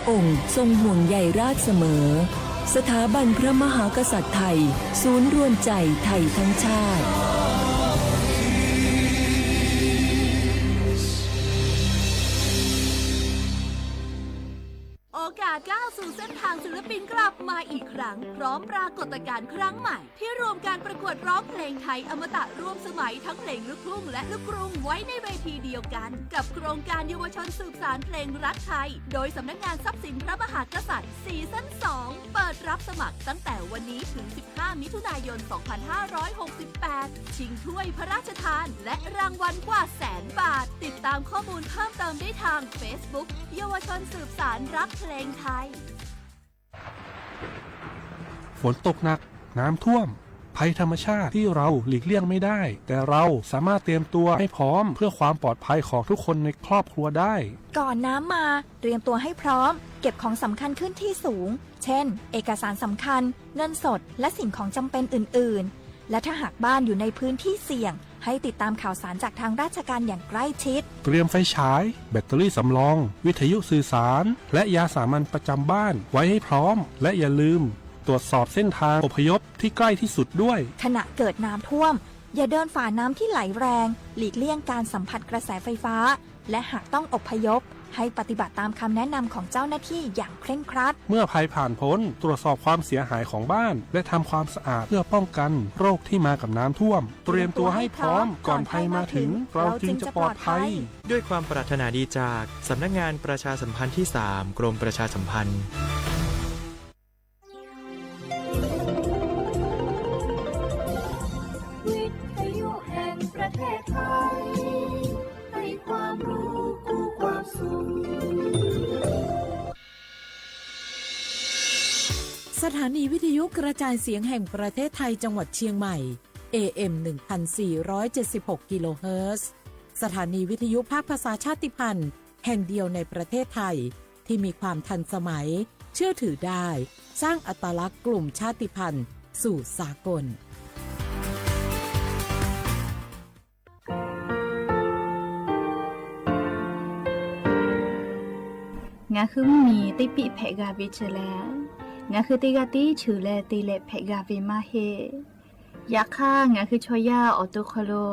องค์ทรงห่วงใยราชเสมอ สถาบันพระมหากษัตริย์ไทย ศูนย์รวมใจไทยทั้งชาติ โอกาสก้าวสู่เส้นทางศิลปินกลับมาอีกครั้ง พร้อมปรากฏการณ์ครั้งใหม่ ที่รวมการประกวดร้องเพลงไทยอมตะร่วมสมัยทั้งเพลงลูกทุ่งและลูกกรุงไว้ในเวทีเดียวกัน กับโครงการเยาวชนสืบสานเพลงรักไทย โดยสำนักงานทรัพย์สินพระมหากษัตริย์ ซีซั่นสอง เปิดรับสมัครตั้งแต่วันนี้ถึง สิบห้า มิถุนายน สองพันห้าร้อยหกสิบแปด ชิงถ้วยพระราชทาน และรางวัลกว่าแสนบาท ติดตามข้อมูลเพิ่มเติมได้ทาง Facebook เยาวชนสืบสานรักเพลงไทย ฝนตกหนัก น้ำท่วม ภัยธรรมชาติที่เราหลีกเลี่ยงไม่ได้ แต่เราสามารถเตรียมตัวให้พร้อมเพื่อความปลอดภัยของทุกคนในครอบครัวได้ ก่อนน้ำมา เตรียมตัวให้พร้อม เก็บของสำคัญขึ้นที่สูง เช่น เอกสารสำคัญ เงินสด และสิ่งของจำเป็นอื่นๆ และถ้าหากบ้านอยู่ในพื้นที่เสี่ยง ให้ติดตามข่าวสารจากทางราชการอย่างใกล้ชิด เตรียมไฟฉาย แบตเตอรี่สำรอง วิทยุสื่อสาร และยาสามัญประจำบ้านไว้ให้พร้อม และอย่าลืม ตรวจสอบเส้นทางอพยพที่ใกล้ที่สุดด้วย ขณะเกิดน้ำท่วม อย่าเดินฝ่าน้ำที่ไหลแรง หลีกเลี่ยงการสัมผัสกระแสไฟฟ้า และหากต้องอพยพ ให้ปฏิบัติตามคำแนะนำของเจ้าหน้าที่อย่างเคร่งครัด เมื่อภัยผ่านพ้น ตรวจสอบความเสียหายของบ้าน และทำความสะอาดเพื่อป้องกันโรคที่มากับน้ำท่วม เตรียมตัวให้พร้อม ก่อนภัยมาถึง เราจึงจะปลอดภัย ด้วยความปรารถนาดีจากสำนักงานประชาสัมพันธ์ที่สาม กรมประชาสัมพันธ์ วิทยุแห่งประเทศไทย ให้ความรู้คู่ความสุข สถานีวิทยุกระจายเสียงแห่งประเทศไทยจังหวัดเชียงใหม่ เอเอ็ม หนึ่งพันสี่ร้อยเจ็ดสิบหก กิโลเฮิรตซ์ สถานีวิทยุภาคภาษาชาติพันธุ์แห่งเดียวในประเทศไทย ที่มีความทันสมัย เชื่อถือได้ สร้างอัตลักษณ์กลุ่มชาติพันธุ์สู่สากล Ngaˬ hui mvuhˇ miˬ teˇ piˆ hpehꞈ g'a ve chi lehˬ, ngaˬ hui teˇ g'aˇ tiˉ cheuˬ leh te leh hpehꞈ g'a ve maˇ heˆ. Yaꞈ hk'aˇ, ngaˬ hui chaw yaˇ awˬ to hk'aw lo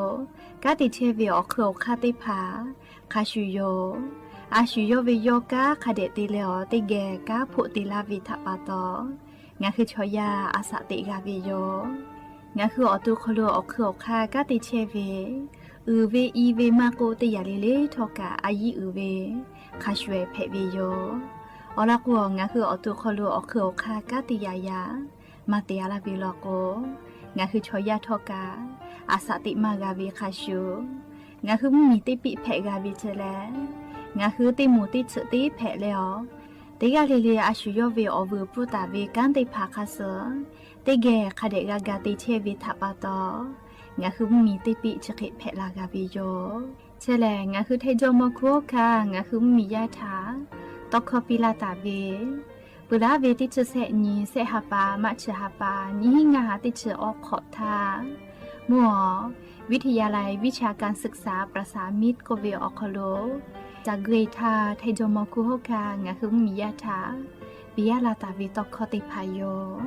kanˉ te chehˇ ve awˬ hk'eun awˬ hk'aˇ teˇ hpaˍ hk'a shuˍ yoˬ. A shuˍ yawˇ ve yawˇ kanˉ hk'a dehꞈ te leh awˬ teˇ geh kanˉ hpoˆ te laˇ ve htaꞈ pa taw, ngaˬ hui chaw yaˇ a shaꞈ teꞈ g'a ve yoˬ. Ngaˬ hui awˬ to hk'aw lo awˬ hk'eun awˬ hk'aˇ kanˉ te chehˇ ve, uiˍ ve i ve maˇ k'oˆ, teˇ yanˇ le le htawˇ kaꞈ a yiˉ uiˍ ve hk'a shuˍ ehˍ hpehꞈ ve yoˬ. Awˬ lawn k'o, ngaˬ hui awˬ to hk'aw lo awˬ hk'eun awˬ hk'aˇ kanˉ te yaꞈ yaꞈ maˇ te a laˇ ve law k'o, ngaˬ hui chaw yaˇ htawˇ kaꞈ a shaꞈ teꞈ maˇ g'a ve hk'a shuˍ, ngaˬ hui mvuhˇ miˬ teˇ piˆ hpehꞈ g'a ve chi lehˬ, ngaˬ hui teˇ moˍ teˇ tsuhꞈ teˇ hpehꞈ leh awˬ, teˇ g'aˇ le le a shuˍ yawˇ ve awˬ vuiˬ pfuhˇ taˍ ve kanˉ teˇ hpaˍ hk'a suh, teˇ geh hk'a dehꞈ g'a ga te chehˇ ve htaꞈ pa taw, ngaˬ hui mvuhˇ miˬ teˇ piˆ chi hk'e hpehꞈ la g'a ve yoˬ. Chi lehˬ, ngaˬ hui hteˇ jawˇ mawˇ hkuˇ oˇ hkaˇ ngaˬ hui mvuhˇ miˬ yaˇ htaꞈ tawˇ hkawˇ piˇ laˇ taˍ ve, peuˬ laˇ ve teˇ chi sehˆ nyi sehˆ ha pa maˇ chi ha pa nyiˇ hinˉ ngaˇ ha teˇ chi awˬ hk'awꞈ htaˇ, mvuhˇ awˬ วิทยาลัยวิชาการศึกษา ประสามิตร k'oˆ ve awˬ hk'aw lo, ca gui htaˇ hteˇ jawˇ mawˇ hkuˇ oˇ hkaˇ ngaˬ hui mvuhˇ miˬ yaˇ htaꞈ piˇ laˇ taˍ ve tawˇ hkawˇ teˇ hpaˍ yoˬ.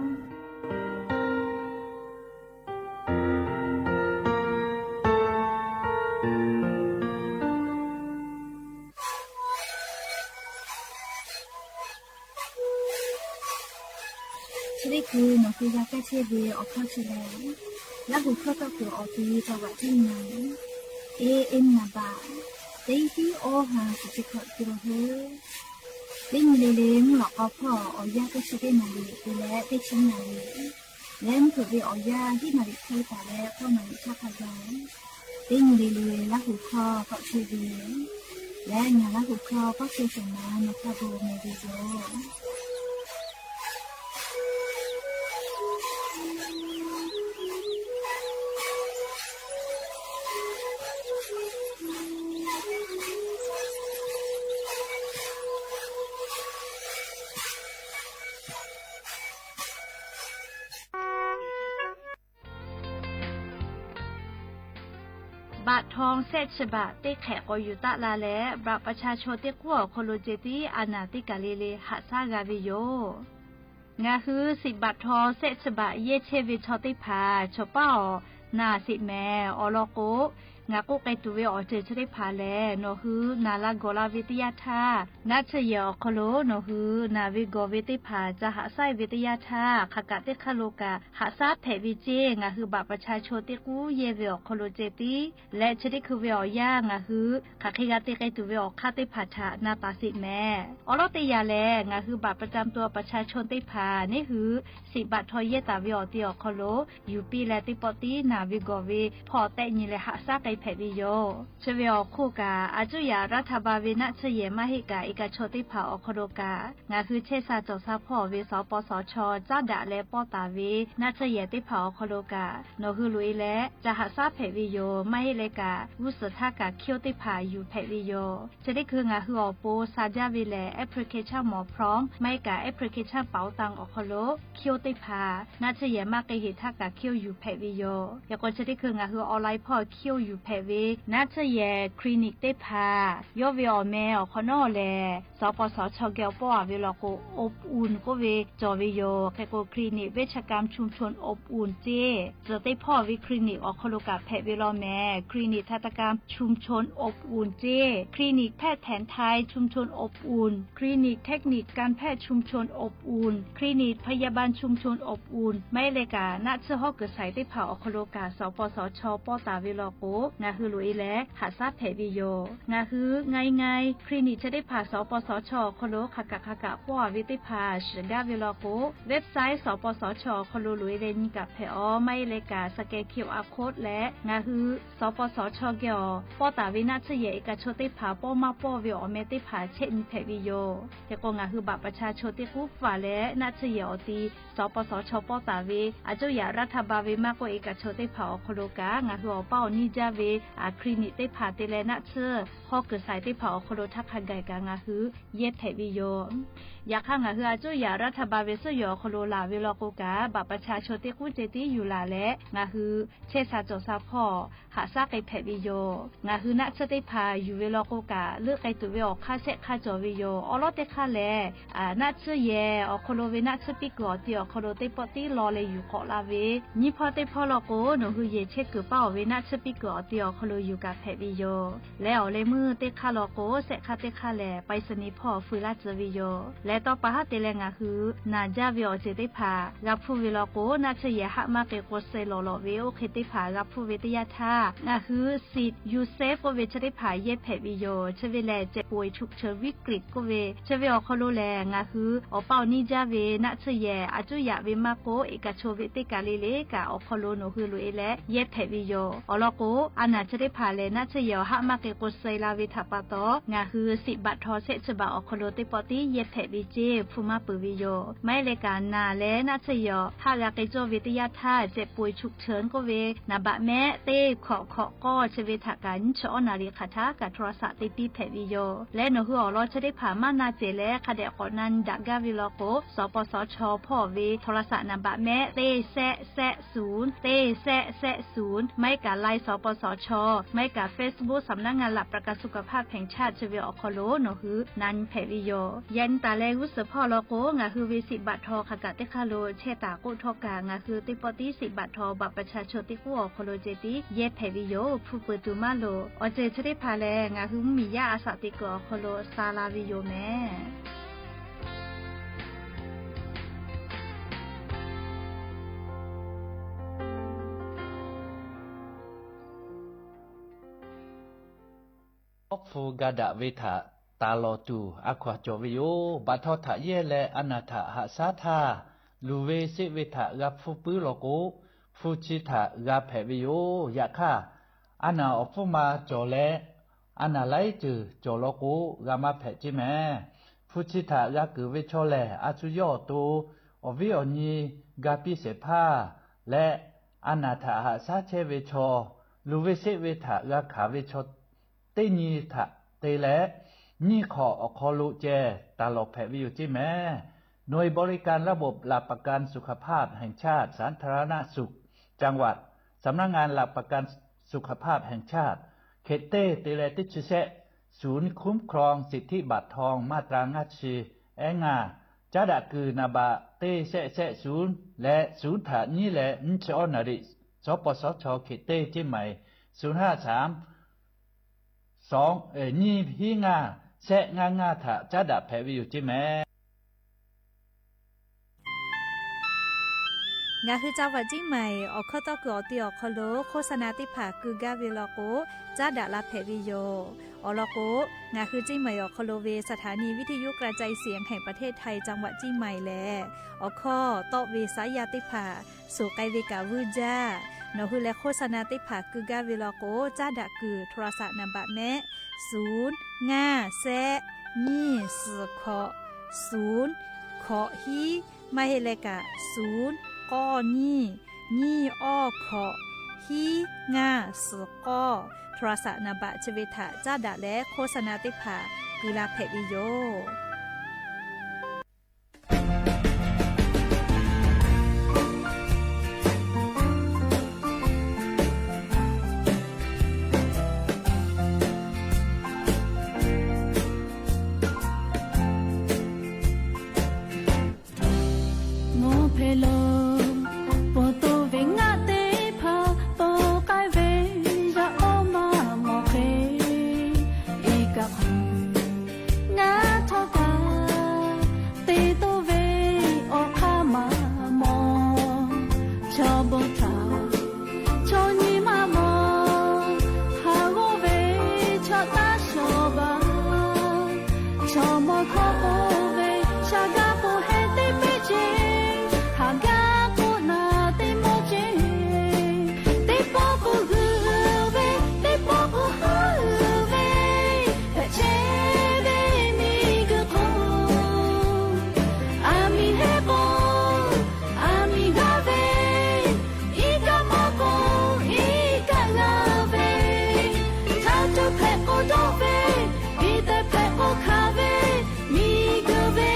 Chi teˇ hkui nawˬ hui g'a kaˇ chehˇ ve awˬ hkawˇ chi lehˬ, Laˇ huˍ hkawˇ tawˇ kuiˬ awˬ ti จังหวัดเชียงใหม่ เอเอ็ม นามบัตร teˇ hiˉ awˇ ha suhˍ chi hkawꞈ te la hui. Teˇ nyi le le mvuhˇ lawꞈ k'aw hpawˇ awˬ yanˇ teˇ chi teˇ naˍ riˍ te leh teˇ chi naˍ riˍ leh mvuhˇ hpeuꞈ ve awˬ yanˇ hiˉ naˍ riˍ hk'e taˍ leh k'awˇ naˍ riˍ htaˇ hk'a gaˬ, teˇ nyi le le Laˇ huˍ hkawˇ tawˆ chehˇ ve leh ngaˬ Laˇ huˍ hkawˇ kawˆ chehˇ shawˍ ma nawˬ htaˇ bon meh ve yoˬ. baꞈ htaw shehˆ chi baꞈ teˇ hk'ehꞈ k'awꞈ yuˬ taˆ la leh, บัตรประชาชน teˇ k'uˉ awˬ hk'aw lo ceh tiˉ a naˍ teˇ kaˬ le le haꞈ shaˉ g'a ve yoˬ. Ngaˬ hui shiˍ baꞈ htaw shehˆ chi baꞈ yehˇ chehˇ ve chaw teˇ hpaˍ chaw paˉ awˬ naˍ sheˍ mehˍ. Awˬ lawn k'o, ngaˬ k'oˆ k'ai tuˬ ve awˬ ceuˬ chi teˇ hpaˍ lehˬ, nawˬ hui naˬ la gawˬ la ve teˇ yanˇ htaˇ, naˆ tsuhˇ yehˬ awˬ hk'aw lo nawˬ hui naˬ ve gawˬ ve teˇ hpaˍ ca haꞈ shaˉ ve teˇ yanˇ htaˇ, hk'aˬ kaꞈ teˇ hk'aˇ lo kaꞈ haꞈ shaˉ hpehꞈ ve ceˇ. Ngaˬ hui บัตรประชาชน teˇ k'uˉ yehˇ ve awˬ hk'aw lo ceh tiˉ leh, chi teˇ hkui ve awˬ yanˇ ngaˬ hui hk'aˬ hk'e g'a te k'ai tuˬ ve awˬ hk'aˇ teˇ hpaˍ htaꞈ na taˍ sheˍ mehˍ. Awˬ lawn teˇ yanˇ lehˬ, ngaˬ hui บัตรประจำตัวประชาชน teˇ hpaˍ neˉ hui shiˍ baꞈ htaw yehˇ taˍ ve awˬ ti awˬ hk'aw lo yuˬ piˇ leh, teˇ pawˆ tiˉ naˬ ve gawˬ ve hpawˇ tehˆ nyi leh haꞈ shaˉ k'ai hpehꞈ ve yoˬ. Chi ve awˬ hk'oˆ kaꞈ, a cuˇ yaꞈ รัฐบาล ve naˆ tsuhˇ yehˬ maˇ heˆ kaꞈ, e kaꞈ chaw teˇ hpaˍ awˬ hk'aw lo kaꞈ, ngaˬ hui chehˇ sha cawˬ sha hpawˇ ve สปสช caˉ daꞈ leh pawˇ taˍ ve naˆ tsuhˇ yehˬ teˇ hpaˍ awˬ hk'aw lo kaꞈ, nawˬ hui loꞈ e leh ca haꞈ shaˉ hpehꞈ ve yoˬ. Maˇ heˆ leh kaꞈ, g'uˇ suhˍ htaˇ kaꞈ คิว teˇ hpaˍ yuˬ hpehꞈ ve yoˬ. Chi teˇ hkui ngaˬ hui awˬ pon sha jaˇ ve lehˬ, application หมอพร้อม maˇ heˆ kaꞈ application เป๋าตัง awˬ hk'aw lo คิว teˇ hpaˍ naˆ tsuhˇ yehˬ maˇ k'ai heˍ htaˇ kaꞈ คิว yuˬ hpehꞈ ve yoˬ. Yaꞈ k'o chi teˇ hkui ngaˬ hui online hpawˇ คิว yuˬ hpehꞈ ve naˆ tsuhˇ yehˬ คลินิก teˇ hpaˍ yawˇ ve awˬ meh awˬ hk'awꞈ nawˉ lehˬ, สปสช geh awˬ pawˆ a ve law k'o อบอุ่น k'oˆ ve cawˬ ve yoˬ. Hk'e k'o คลินิกเวชกรรมชุมชนอบอุ่น ceˇ tcuhˬ teˇ hpawˇ ve คลินิก awˬ hk'aw lo kaꞈ hpehꞈ ve law mehˍ. คลินิกทันตกรรมชุมชนอบอุ่น ceˇ คลินิกแพทย์แผนไทยชุมชนอบอุ่น คลินิกเทคนิคการแพทย์ชุมชนอบอุ่น คลินิกพยาบาลชุมชนอบอุ่น maˇ heˆ leh kaꞈ naˆ tsuhˇ hawˉ kuiˬ shaiˍ teˇ hpaˍ awˬ hk'aw lo kaꞈ สปสช pawˆ taˍ ve law k'o, ngaˬ hui loꞈ e leh haꞈ shaˉ hpehꞈ ve yoˬ. Ngaˬ hui ง่ายๆ คลินิก chi teˇ hpaˍ สปสช awˬ hk'aw lo hk'aˬ kaꞈ hk'aˬ kaꞈ pawˆ a ve teˇ hpaˍ shiˍ gaˇ ve law k'o, website สปสช awˬ hk'aw lo loꞈ e leh nyi kaꞈ hpehꞈ awˬ. Maˇ heˆ leh kaꞈ scan QR code leh ngaˬ hui สปสช geh awˬ pawˆ taˍ ve naˆ tsuhˇ yehˬ e kaꞈ chaw teˇ hpaˍ pawˇ maˇ pawˇ ve awˬ meh teˇ hpaˍ chehˇ nyi hpehꞈ ve yoˬ. Hk'e k'o ngaˬ hui บัตรประชาชน teˇ k'uˉ faˍ leh naˆ tsuhˇ yehˬ awˬ ti สปสช pawˆ taˍ ve a cuˇ yaꞈ รัฐบาล ve maˇ k'oˆ e kaꞈ chaw teˇ hpaˍ awˬ hk'aw lo kaꞈ, ngaˬ hui awˬ paˇ awˬ niˇ jaˇ ve คลินิก teˇ hpaˍ te leh naˆ tsuhˇ hawˉ kuiˬ shaiˍ teˇ hpaˍ awˬ hk'aw lo htaˇ hk'a gaˬ kaꞈ ngaˬ hui yehˇ hpehꞈ ve yoˬ. Yaꞈ hk'aˇ ngaˬ hui a cuˇ yaꞈ รัฐบาล ve suhˉ yawˬ awˬ hk'aw lo laˬ ve law k'o kaꞈ, บัตรประชาชน teˇ k'uˉ ceh tiˉ yuˬ laˬ leh ngaˬ hui chehˇ sha cawˬ sha hpawˇ haꞈ shaˉ k'ai hpehꞈ ve yoˬ. Ngaˬ hui naˆ tsuhˇ teˇ hpaˍ yuˬ ve law k'o kaꞈ, leuˆ k'ai tuˬ ve awˬ hk'aˇ shehˆ hk'aˇ cawˬ ve yoˬ. Awˬ lawn teˇ hk'aˇ lehˬ, naˆ tsuhˇ yehˬ awˬ hk'aw lo ve naˆ tsuhˇ piˇ kuiˬ awˬ ti awˬ hk'aw lo teˇ pawˆ tiˉ law leh yuˬ k'awꞈ la ve, nyiˇ hpawˇ teˇ hpawˇ law k'o nawˬ hui yehˬ chehˇ kuiˬ paˇ awˬ ve naˆ tsuhˇ piˇ kuiˬ awˬ ti awˬ hk'aw lo yuˬ kaꞈ hpehꞈ ve yoˬ. Leh awˬ leh meuˇ teˇ hk'aˇ law k'o, shehˆ hk'aˇ teˇ hk'aˇ lehˬ ไปรษณีย์ hpawˇ fui laˇ tcuh ve yoˬ. Leh tawˇ pa haˉ te leh ngaˬ hui naˬ jaˇ ve awˬ ceuˬ teˇ hpaˍ g'a hpuˇ ve law k'o, naˆ tsuhˇ yehˬ haˆ maˇ k'e k'o suh lawˬ lawꞈ ve oˇ hk'e teˇ hpaˍ g'a hpuˇ ve teˇ yanˇ htaˇ, ngaˬ hui สิทธิ์ Yusef k'oˆ ve chi teˇ hpaˍ yehˇ hpehꞈ ve yoˬ. Chi ve lehˬ เจ็บป่วยฉุกเฉินวิกฤต k'oˆ ve, chi ve awˬ hk'aw lo lehˬ ngaˬ hui awˬ paˇ awˬ niˇ jaˇ ve naˆ tsuhˇ yehˬ a cuˇ yaꞈ ve maˇ k'oˆ, e kaꞈ chaw ve teˇ kaˬ le le kaꞈ awˬ hk'aw lo nawˬ hui loꞈ e leh yehˇ hpehꞈ ve yoˬ. Awˬ lawn k'o, a naˬ chi teˇ hpaˍ lehˬ naˆ tsuhˇ yehˬ awˬ haˆ maˇ k'e k'o suh la ve htaꞈ pa taw, ngaˬ hui สิทธิ์ บัตรทอง shehˆ chi baꞈ awˬ hk'aw lo teˇ pawˆ tiˉ yehˇ hpehꞈ ve ceˇ hpu maˇ peuˬ ve yoˬ. Maˇ heˆ leh kaꞈ naˬ leh naˆ tsuhˇ yehˬ awˬ haˆ g'a k'e cawˇ ve teˇ yanˇ htaˇ, เจ็บป่วยฉุกเฉิน k'oˆ ve naˍ baꞈ mehˆ teˇ hkawꞈ hkawꞈ k'awˇ chi ve htaꞈ kaꞈ nyiˇ chi awˉ naˍ riˍ hk'aˬ htaˇ kaꞈ โทรศัพท์ te piˇ hpehꞈ ve yoˬ. Leh nawˬ hui awˬ lawn chi teˇ hpaˍ maˇ na cehˬ leh hk'a dehꞈ k'awꞈ na nyi daꞈ gaˇ ve law k'o, สปสช hpawˇ ve โทรศัพท์ naˍ baꞈ mehˆ teˇ shehˆ shehˆ ศูนย์ teˇ shehˆ shehˆ ศูนย์ maˇ heˆ kaꞈ ไลน์ สปสช maˇ heˆ kaꞈ เฟซบุ๊ก สำนักงานหลักประกันสุขภาพแห่งชาติ chi ve awˬ hk'aw lo nawˬ hui na nyi hpehꞈ ve yoˬ. Yaꞈ nyi taˍ leh g'uˇ suhˍ hpawˇ law k'o, ngaˬ hui ve สิทธิ์ บัตรทอง hk'aˬ kaꞈ teˇ hk'aˇ lo chehˇ taˍ k'oˆ htawˇ kaꞈ, ngaˬ hui teˇ pawˆ tiˉ สิทธิ์ บัตรทอง บัตรประชาชน teˇ k'uˉ awˬ hk'aw lo ceh tiˉ yehˇ hpehꞈ ve yoˬ. Hpu peuˬ tuˬ maˇ loˍ. Awˬ ceuˬ chi teˇ hpaˍ lehˬ, ngaˬ hui mvuhˇmiˬ yaˇ a shaꞈ teꞈ kuiˬ awˬ hk'aw lo sha la ve yoˬ mehˍ. Awˉ hpu ga daꞈ ve htaꞈ taˍ lawˬ tuˬ a hkaw-anˬ cawˬ ve yoˬ. Baꞈ htaw htaꞈ yehˇ leh a naˬ htaꞈ haꞈ shaˉ htaˇ, luˬ ve seˆ ve htaꞈ g'a hpfuhˇ puiˉ law k'o, hpu chi htaꞈ g'a hpehꞈ ve yoˬ. Yaꞈ hk'aˇ, a naˬ awˬ hpfuhˇ ma cawˬ leh, a naˬ laiˉ ceuˬ cawˬ law k'o, g'a maˇ hpehꞈ ceˇ mehˍ. Hpu chi htaꞈ g'a keunˍ ve chaw lehˬ, a shu yawˇ awˬ to awˬ viˉ awˬ nyi ga piˇ shehˍ hpaˇ leh, a naˬ htaꞈ haꞈ shaˉ chehˇ ve chaw, luˬ ve seˆ ve htaꞈ g'a hkanˍ ve chaw teˇ nyi htaꞈ te leh, nyiˇ hk'awꞈ awˬ hk'aw lo ceh taˍ lawˬ hpehꞈ ve yoˬ ceˇ mehˍ. หน่วยบริการระบบหลักประกันสุขภาพแห่งชาติ สาธารณสุขจังหวัด สำนักงานหลักประกัน สุขภาพแห่งชาติ เขตเต้ te leh teˇ chi shehˆ, ศูนย์คุ้มครองสิทธิบัตรทอง มาตรา ngaˇ chi ehˉ ngaˇ, caˉ daꞈ kuiˬ หนึ่ง baꞈ teˇ shehˆ shehˆ ศูนย์ leh ศูนย์ htaꞈ nyiˉ leh nyiˇ chi awˇ naˍ riˍ สปสช เขตเต้ เชียงใหม่ ศูนย์ห้าสาม sawˉ nyiˇ hiˉ ngaˇ shehˆ ngaˇ ngaˇ htaꞈ caˉ daꞈ hpehꞈ ve yoˬ ceˇ mehˍ. Ngaˬ hui จังหวัดเชียงใหม่ awˬ hkawˇ tawˇ kuiˬ awˬ te awˬ hk'aw lo โฆษณา teˇ hpaˍ keu gaˇ ve law k'o, caˉ daꞈ la hpehꞈ ve yoˬ. Awˬ lawn k'o, ngaˬ hui เชียงใหม่ awˬ hk'aw lo ve สถานีวิทยุกระจายเสียงแห่งประเทศไทย จังหวัดเชียงใหม่ lehˬ, awˬ hkawˇ tawˆ ve saˉ yaˇ teˇ hpaˍ suˍ k'ai ve kaꞈ vuiˇ jaˇ. Nawˬ hui leh โฆษณา teˇ hpaˍ keu gaˇ ve law k'o, caˉ daꞈ kuiˬ โทรศัพท์ นามบัตร mehˆ ศูนย์ห้าแซะ nyiˇ suhˍ hkawꞈ ศูนย์ hkawꞈ hiˉ, maˇ heˆ leh kaꞈ ศูนย์ k'awˇ nyiˇ, nyiˇ awˇ hkawꞈ, hiˉ ngaˇ suhˍ k'awˇ, โทรศัพท์ นามบัตร chi ve htaꞈ caˉ daꞈ leh โฆษณา teˇ hpaˍ keu la hpehꞈ ve yoˬ. Ngaˬ hpehꞈ lo, pon to ve ngaˆ teˇ hpaˍ to k'ai ve, yaꞈ k'aw maˇ mawˬ hk'e, iˉ kaˆ hk'aw ngaˬ htawˇ kaꞈ te to ve awˬ hk'aˇ maˇ mawˬ. Chaw bon htaꞈ chaw nyi maˇ mawˬ, haˍ g'awˇ ve chaw taˇ shawˍ baˬ. Chaw mawˇ hkawˇ k'oˆ ve, shaˍ gaˇ k'o heh teˇ peˆ ceˇ, haˍ gaˇ k'o naˍ teˇ mawˇ ceˇ. Teˇ pawˆ k'o g'uiˬ ve, teˇ pawˆ k'o haˉ uiˍ ve, hpehꞈ chehˇ ve miˬguiˬ hk'oˆ, aˬ miˍ heˆ k'o aˬ miˍ gaˇ ve, iˉ kaˆ maˇ k'o iˉ kaˆ g'a ve, htaˇ cawˇ hpehꞈ k'o dawˇ ve, iˉ tehꞈ hpehꞈ k'o hkanˍ ve, miˬguiˬ ve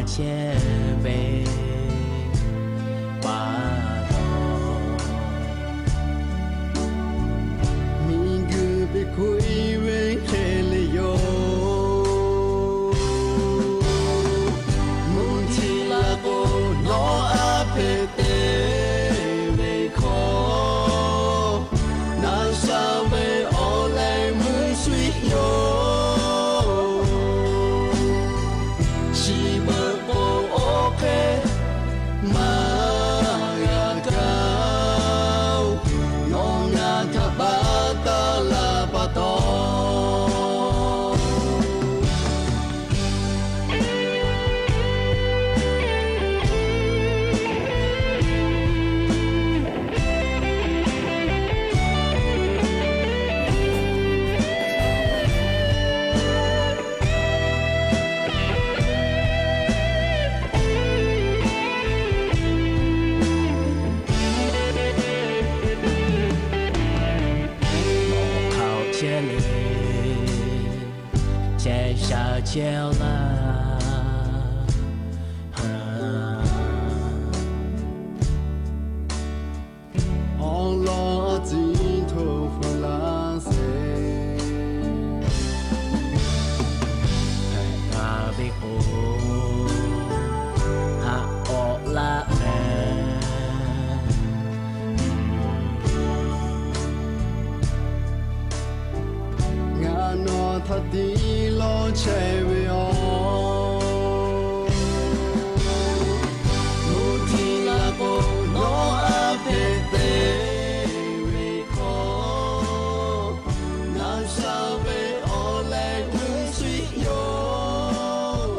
chehˇ ve pa taw, miˬguiˬ peꞈ hkoˇ-e ve hk'e le yoˬ. Mvuhˇ htiˇ la k'o, nawˬ aˉ hpehꞈ te ve hk'aw, naˬ sha ve awˬ leh meuˇ suiˉ yoˬ. Chi beuꞈ k'o, oˇ hk'e maˇ g'a kaˇ-oˬ, nawˬ ngaˬ htaꞈ baˆ taˉ la pa taw. Mawˬ hk'aoˍ chehˇ le, chehˇ sha chehˇ laˇ. Awˬ lawn a ciˉ htoꞈ hpu laˇ sheˍ. Hpehꞈ la ve k'o, haꞈ k'awꞈ laˇ mehˍ. Ngaˬ nawˬ htaꞈ tiˉ lawˇ chehˇ ve yoˬ. Mvuhˇ htiˇ la k'o, nawˬ aˉ hpehꞈ te ve hk'aw, naˬ sha ve awˬ leh meuˇ suiˉ yoˬ.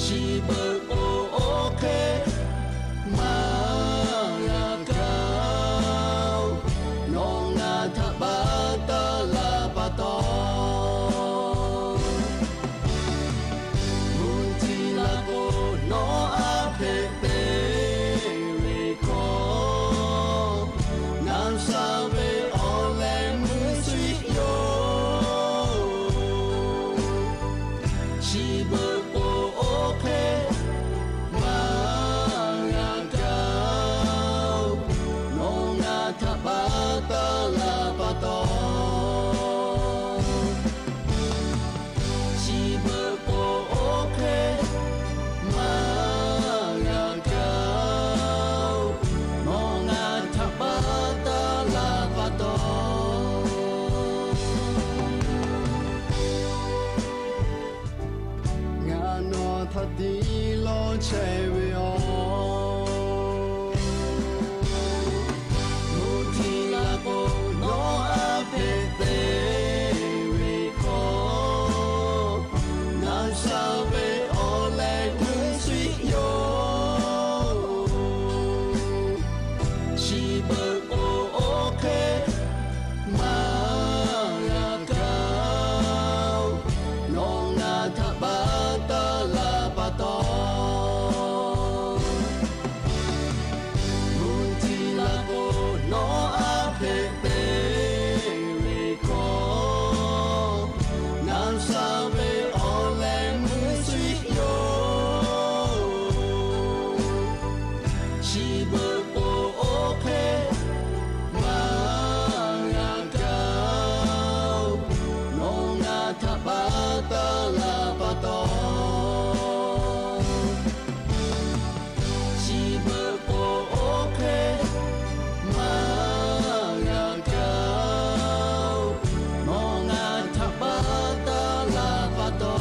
Chi beuꞈ k'o, oˇ hk'e maˇ g'a kaˇ-oˬ, nawˬ ngaˬ htaꞈ baˆ taˉ la pa taw. Mvuhˇ htiˇ la k'o, nawˬ aˉ hpehꞈ te ve hk'aw, naˬ sha ve awˬ leh meuˇ suiˉ yoˬ. Chi beuꞈ k'o, oˇ hk'e maˇ g'a kaˇ-oˬ, nawˬ ngaˬ htaꞈ baˆ taˉ la pa taw. Chi beuꞈ k'o, oˇ hk'e maˇ g'a kaˇ-oˬ, nawˬ ngaˬ htaꞈ baˆ taˉ la pa taw. Ngaˬ nawˬ htaꞈ tiˉ lawˇ chehˇ ve yoˬ. Mvuhˇ htiˇ la k'o, nawˬ aˉ hpehꞈ te ve hk'aw, naˬ sha ve awˬ leh meuˇ suiˉ yoˬ. Chi beuꞈ k'o, oˇ hk'e maˇ g'a kaˇ-oˬ, nawˬ ngaˬ htaꞈ baˆ taˉ la pa taw. Mvuhˇ htiˇ la k'o, nawˬ aˉ hpehꞈ te ve hk'aw, naˬ sha ve awˬ leh meuˇ suiˉ yoˬ. Chi beuꞈ k'o, oˇ hk'e maˇ g'a kaˇ-oˬ, nawˬ ngaˬ htaꞈ baˆ taˉ la pa taw. Chi beuꞈ k'o, oˇ hk'e maˇ g'a kaˇ-oˬ, nawˬ ngaˬ htaꞈ baˆ taˉ la pa taw.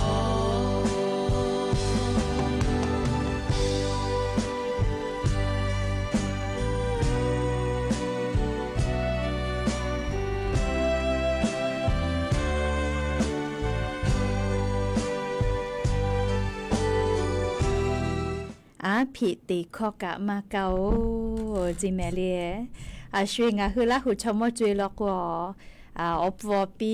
Aˉ hpiꞈ teꞈ hkawˇ kaꞈ maˇ kaˇ-oˬ, ceˇ mehˍ le. A sho-eˬ ngaˬ hui Laˇ huˍ chaw mawˇ co-e law k'o, awˬ pfuhˍ awˬ pi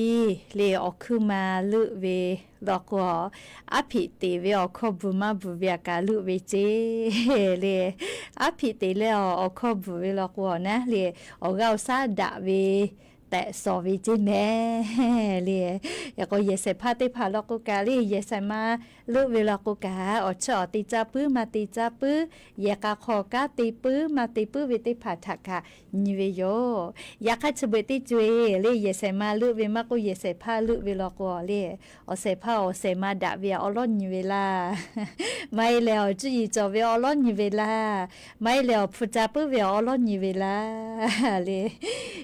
le awˬ hkuiˉ ma leuˆ ve law k'o, aˉ hpiꞈ teꞈ ve awˬ hkawˇ bvuhˬ maˇ bvuhˬ ve aꞈ kaꞈ leuˆ ve ceˇ le. Aˉ hpiꞈ teꞈ leh awˬ hkawˇ bvuhˬ ve law k'o, naˉ le awˬ g'aˇ awˬ shaˉ daꞈ ve tehꞈ shawˍ ve ceˇ mehˍ le. Yaꞈ k'o yehˬ shehˍ hpaˇ teˇ hpaˍ law k'o kaꞈ le, yehˬ shehˍ ma leuˆ ve law k'o kaꞈ, awˬ chawˇ awˬ te caˇ puiˉ maˇ te caˇ puiˉ, yehˬ k'a hk'aw kanˉ te puiˉ maˇ te puiˉ ve teˇ hpaˍ htaꞈ kaꞈ nyi ve yoˬ. Yaꞈ hk'aˇ chi beuꞈ teˇ co-e le, yehˬ shehˍ ma leuˆ ve maˇ k'oˆ, yehˬ shehˍ hpaˇ leuˆ ve law k'o le, awˬ shehˍ hpaˇ awˬ shehˍ ma daꞈ ve awˬ lawˉ nyi ve laˇ. Maˇ heˆ lehˬ awˬ cuˇ yiˍ cawˬ ve awˬ lawˉ nyi ve laˇ. Maˇ heˆ lehˬ awˬ hpu caˇ puiˉ ve awˬ lawˉ nyi ve laˇ le.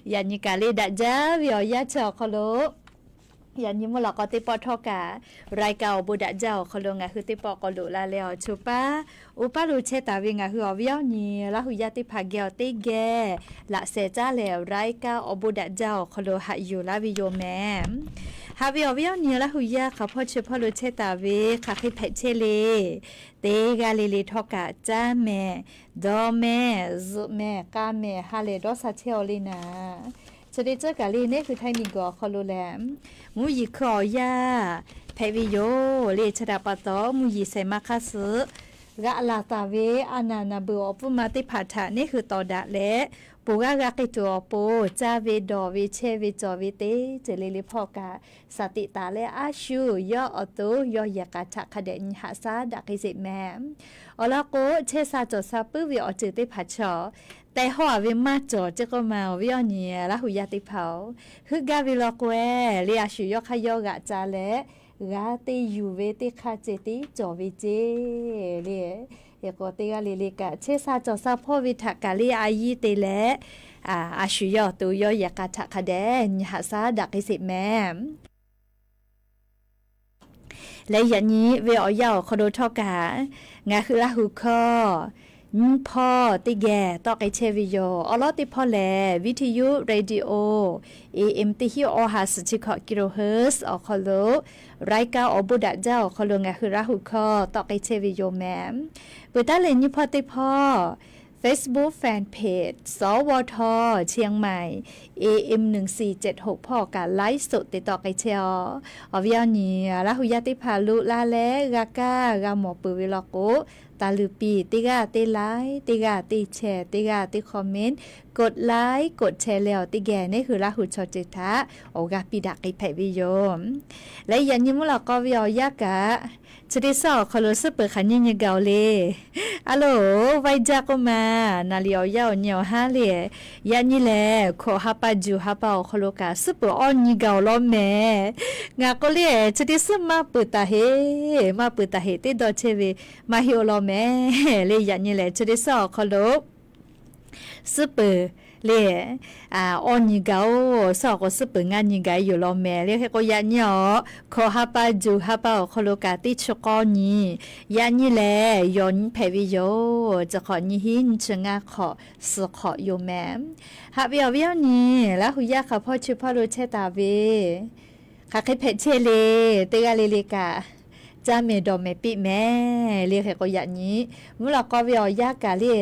Yaꞈ nyi kaꞈ le daꞈ jaˇ ve awˬ yanˇ chi awˬ hk'aw lo, yaꞈ nyi mvuhˇ lawꞈ k'aw teˇ pawˆ htawˇ kaꞈ, รายการ awˬ bon daꞈ jaˇ awˬ hk'aw lo ngaˬ hui teˇ pawˆ k'awꞈ loꞈ la leh awˬ choˬ paˉ oˇ paˉ lo chehˇ taˍ ve ngaˬ hui awˬ viˉ awˬ nyi Laˇ hu yaˇ teˇ hpaˍ geh awˬ teˇ geh laꞈ sheh caˉ leh รายการ awˬ bon daꞈ jaˇ awˬ hk'aw lo haꞈ yuˬ laˇ ve yoˬ mehˍ. Haꞈ ve awˬ viˉ awˬ nyi Laˇ hu yaˇ hk'aˬ hpawˇ chi hpawˇ lo chehˇ taˍ ve hk'aˬ hk'e hpehꞈ chehˇ le. Teˇ g'aˇ le le htawˇ kaꞈ caˇ mehˍ, dawˇ mehˍ, zuhꞈ mehˍ, k'a mehˍ, ha lehˬ dawˇ sha chehˇ-aw le naˍ. Chi teˇ ceuˬ kaꞈ le neˇ hui Htaiˇ miˬguiˬ awˬ hk'aw lo lehˬ, mvuhˇ yeˬ hkui awˬ yanˇ hpehꞈ ve yoˬ le. Chi htaꞈ pa taw mvuhˇ yeˬ shehˍ ma hk'aˇ suh g'aꞈ laˬ taˍ ve a naˬ naˬ beuˬ awˬ pfuhˇ ma teˇ hpaˍ htaꞈ neˇ hui tawˍ daꞈ leh, ponˬ g'aˇ g'a k'ai tuˬ awˬ pon caˇ ve dawˬ ve chehˇ ve cawˬ ve teˇ ceuˬ le le hpawˇ kaꞈ, shaˍ tiꞈ taˍ leh a shu yawˇ awˬ to yawˇ yehˬ k'a htaꞈ hk'a dehꞈ nyi haꞈ shaˉ daꞈ k'ai sheˍ mehˍ. Awˬ lawn k'o chehˇ sha cawˬ sha puiˉ ve awˬ ceuˬ teˇ hpaˍ chaw tehꞈ hawˇ-a ve maˇ cawˬ ceˇ k'oˆ ma awˬ viˉ awˬ nyi Laˇ hu yaˇ teˇ hpaˍ-oˬ, heuˆ gaˇ ve law k'o-e le a shu yawˇ hk'aˇ yawˇ g'aꞈ ca leh g'a te yuˬ ve teˇ hk'aˇ ceh tiˉ cawˬ ve ceˇ le. Hk'e k'o teˇ g'aˇ le le kaꞈ chehˇ sha cawˬ sha hpawˇ ve htaꞈ kaꞈ le a yiˇ te leh, a shu yawˇ awˬ to yawˇ yehˬ k'a htaꞈ hk'a dehꞈ nyi haꞈ shaˉ daꞈ k'ai sheˍ mehˍ. Leh yaꞈ nyi ve awˬ yanˇ awˬ hk'aw lo htawˇ kaꞈ, ngaˬ hui Laˇ hu hkawˇ nyiˇ hpawˇ teˇ geh tawˆ k'ai chehˇ ve yoˬ. Awˬ lawn teˇ hpawˇ lehˬ วิทยุ radio AM teˇ hinˉ awˬ ha suhˍ chi hkawꞈ kilohertz awˬ hk'aw lo รายการ awˬ bon daꞈ jaˇ awˬ hk'aw lo ngaˬ hui Laˇ hu hkawˇ tawˆ k'ai chehˇ ve yoˬ mehˍ. Peuˬ taˉ leh nyiˇ hpawˇ teˇ hpawˇ Facebook fan page สวท เชียงใหม่ AM หนึ่งสี่เจ็ดหก hpawˇ kaꞈ ไลฟ์สด te tawˆ k'ai chehˇ-aw. Awˬ viˉ awˬ nyi Laˇ hu yaˇ teˇ hpaˍ loꞈ la leh g'a kaˇ g'a mawˬ peuˬ ve law k'o, taˍ luˬ piˍ teˇ g'aˇ teˇ like, teˇ g'aˇ teˇ share, teˇ g'aˇ teˇ comment, กดไลค์ กดแชร์ leh awˬ teˇ geh neˇ hui Laˇ hu chaw ceuˬ htaꞈ awˬ g'aˇ piˇ daꞈ k'ai hpehꞈ ve yoˬ. Leh yaꞈ nyi mvuhˇ lawꞈ k'aw ve awˬ yanˇ kaꞈ, chi teˇ suhˉ awˬ hk'aw lo suhˉ peuˬ hk'aˬ nyiˇ nyi gaˬ-oˬ le. A loˬ, vaiˇ jaˇ k'oˆ ma, naˍ liꞈ awˬ yanˇ awˬ nyi awˬ haˉ le. Yaꞈ nyi lehˬ hkawꞈ ha pa juˬ ha pa awˬ hk'aw lo kaꞈ suhˉ peuˬ awˇ nyi gaˬ-oˬ law mehˍ. Ngaˬ k'o le chi teˇ suhˉ maˇ peuˬ taˍ heˆ, maˇ peuˬ taˍ heˆ teˇ dawˇ chehˇ ve maˇ heˆ-oˬ law mehˍ le. Yaꞈ nyi lehˬ chi teˇ suhˉ awˬ hk'aw lo suhˉ peuˬ le, awˇ nyi gaˬ-oˬ, suhˉ awˬ k'o suhˉ peuˬ ngaˇ nyi gaˬ-e yoˬ law mehˍ le. Hk'e k'o yaꞈ nyi awˬ hkawꞈ ha pa juˬ ha pa awˬ hk'aw lo kaꞈ teˇ chi k'awˇ nyi, yaꞈ nyi lehˬ yawˬ nyi hpehꞈ ve yoˬ. Chi hk'awꞈ nyi hinˉ nyi chi ngaˇ hk'awꞈ suhˍ hk'awꞈ yoˬ mehˍ. Haꞈ ve awˬ viˉ awˬ nyi Laˇ hu yaˇ hk'aˬ hpawˇ chi hpawˇ lo chehˇ taˍ ve hk'aˬ hk'e hpehꞈ chehˇ le, teˇ g'aˇ le le kaꞈ caˇ mehˍ dawˬ mehˍ piˇ mehˍ le. Hk'e k'o yaꞈ nyi mvuhˇ lawꞈ k'aw ve awˬ yanˇ kaꞈ le,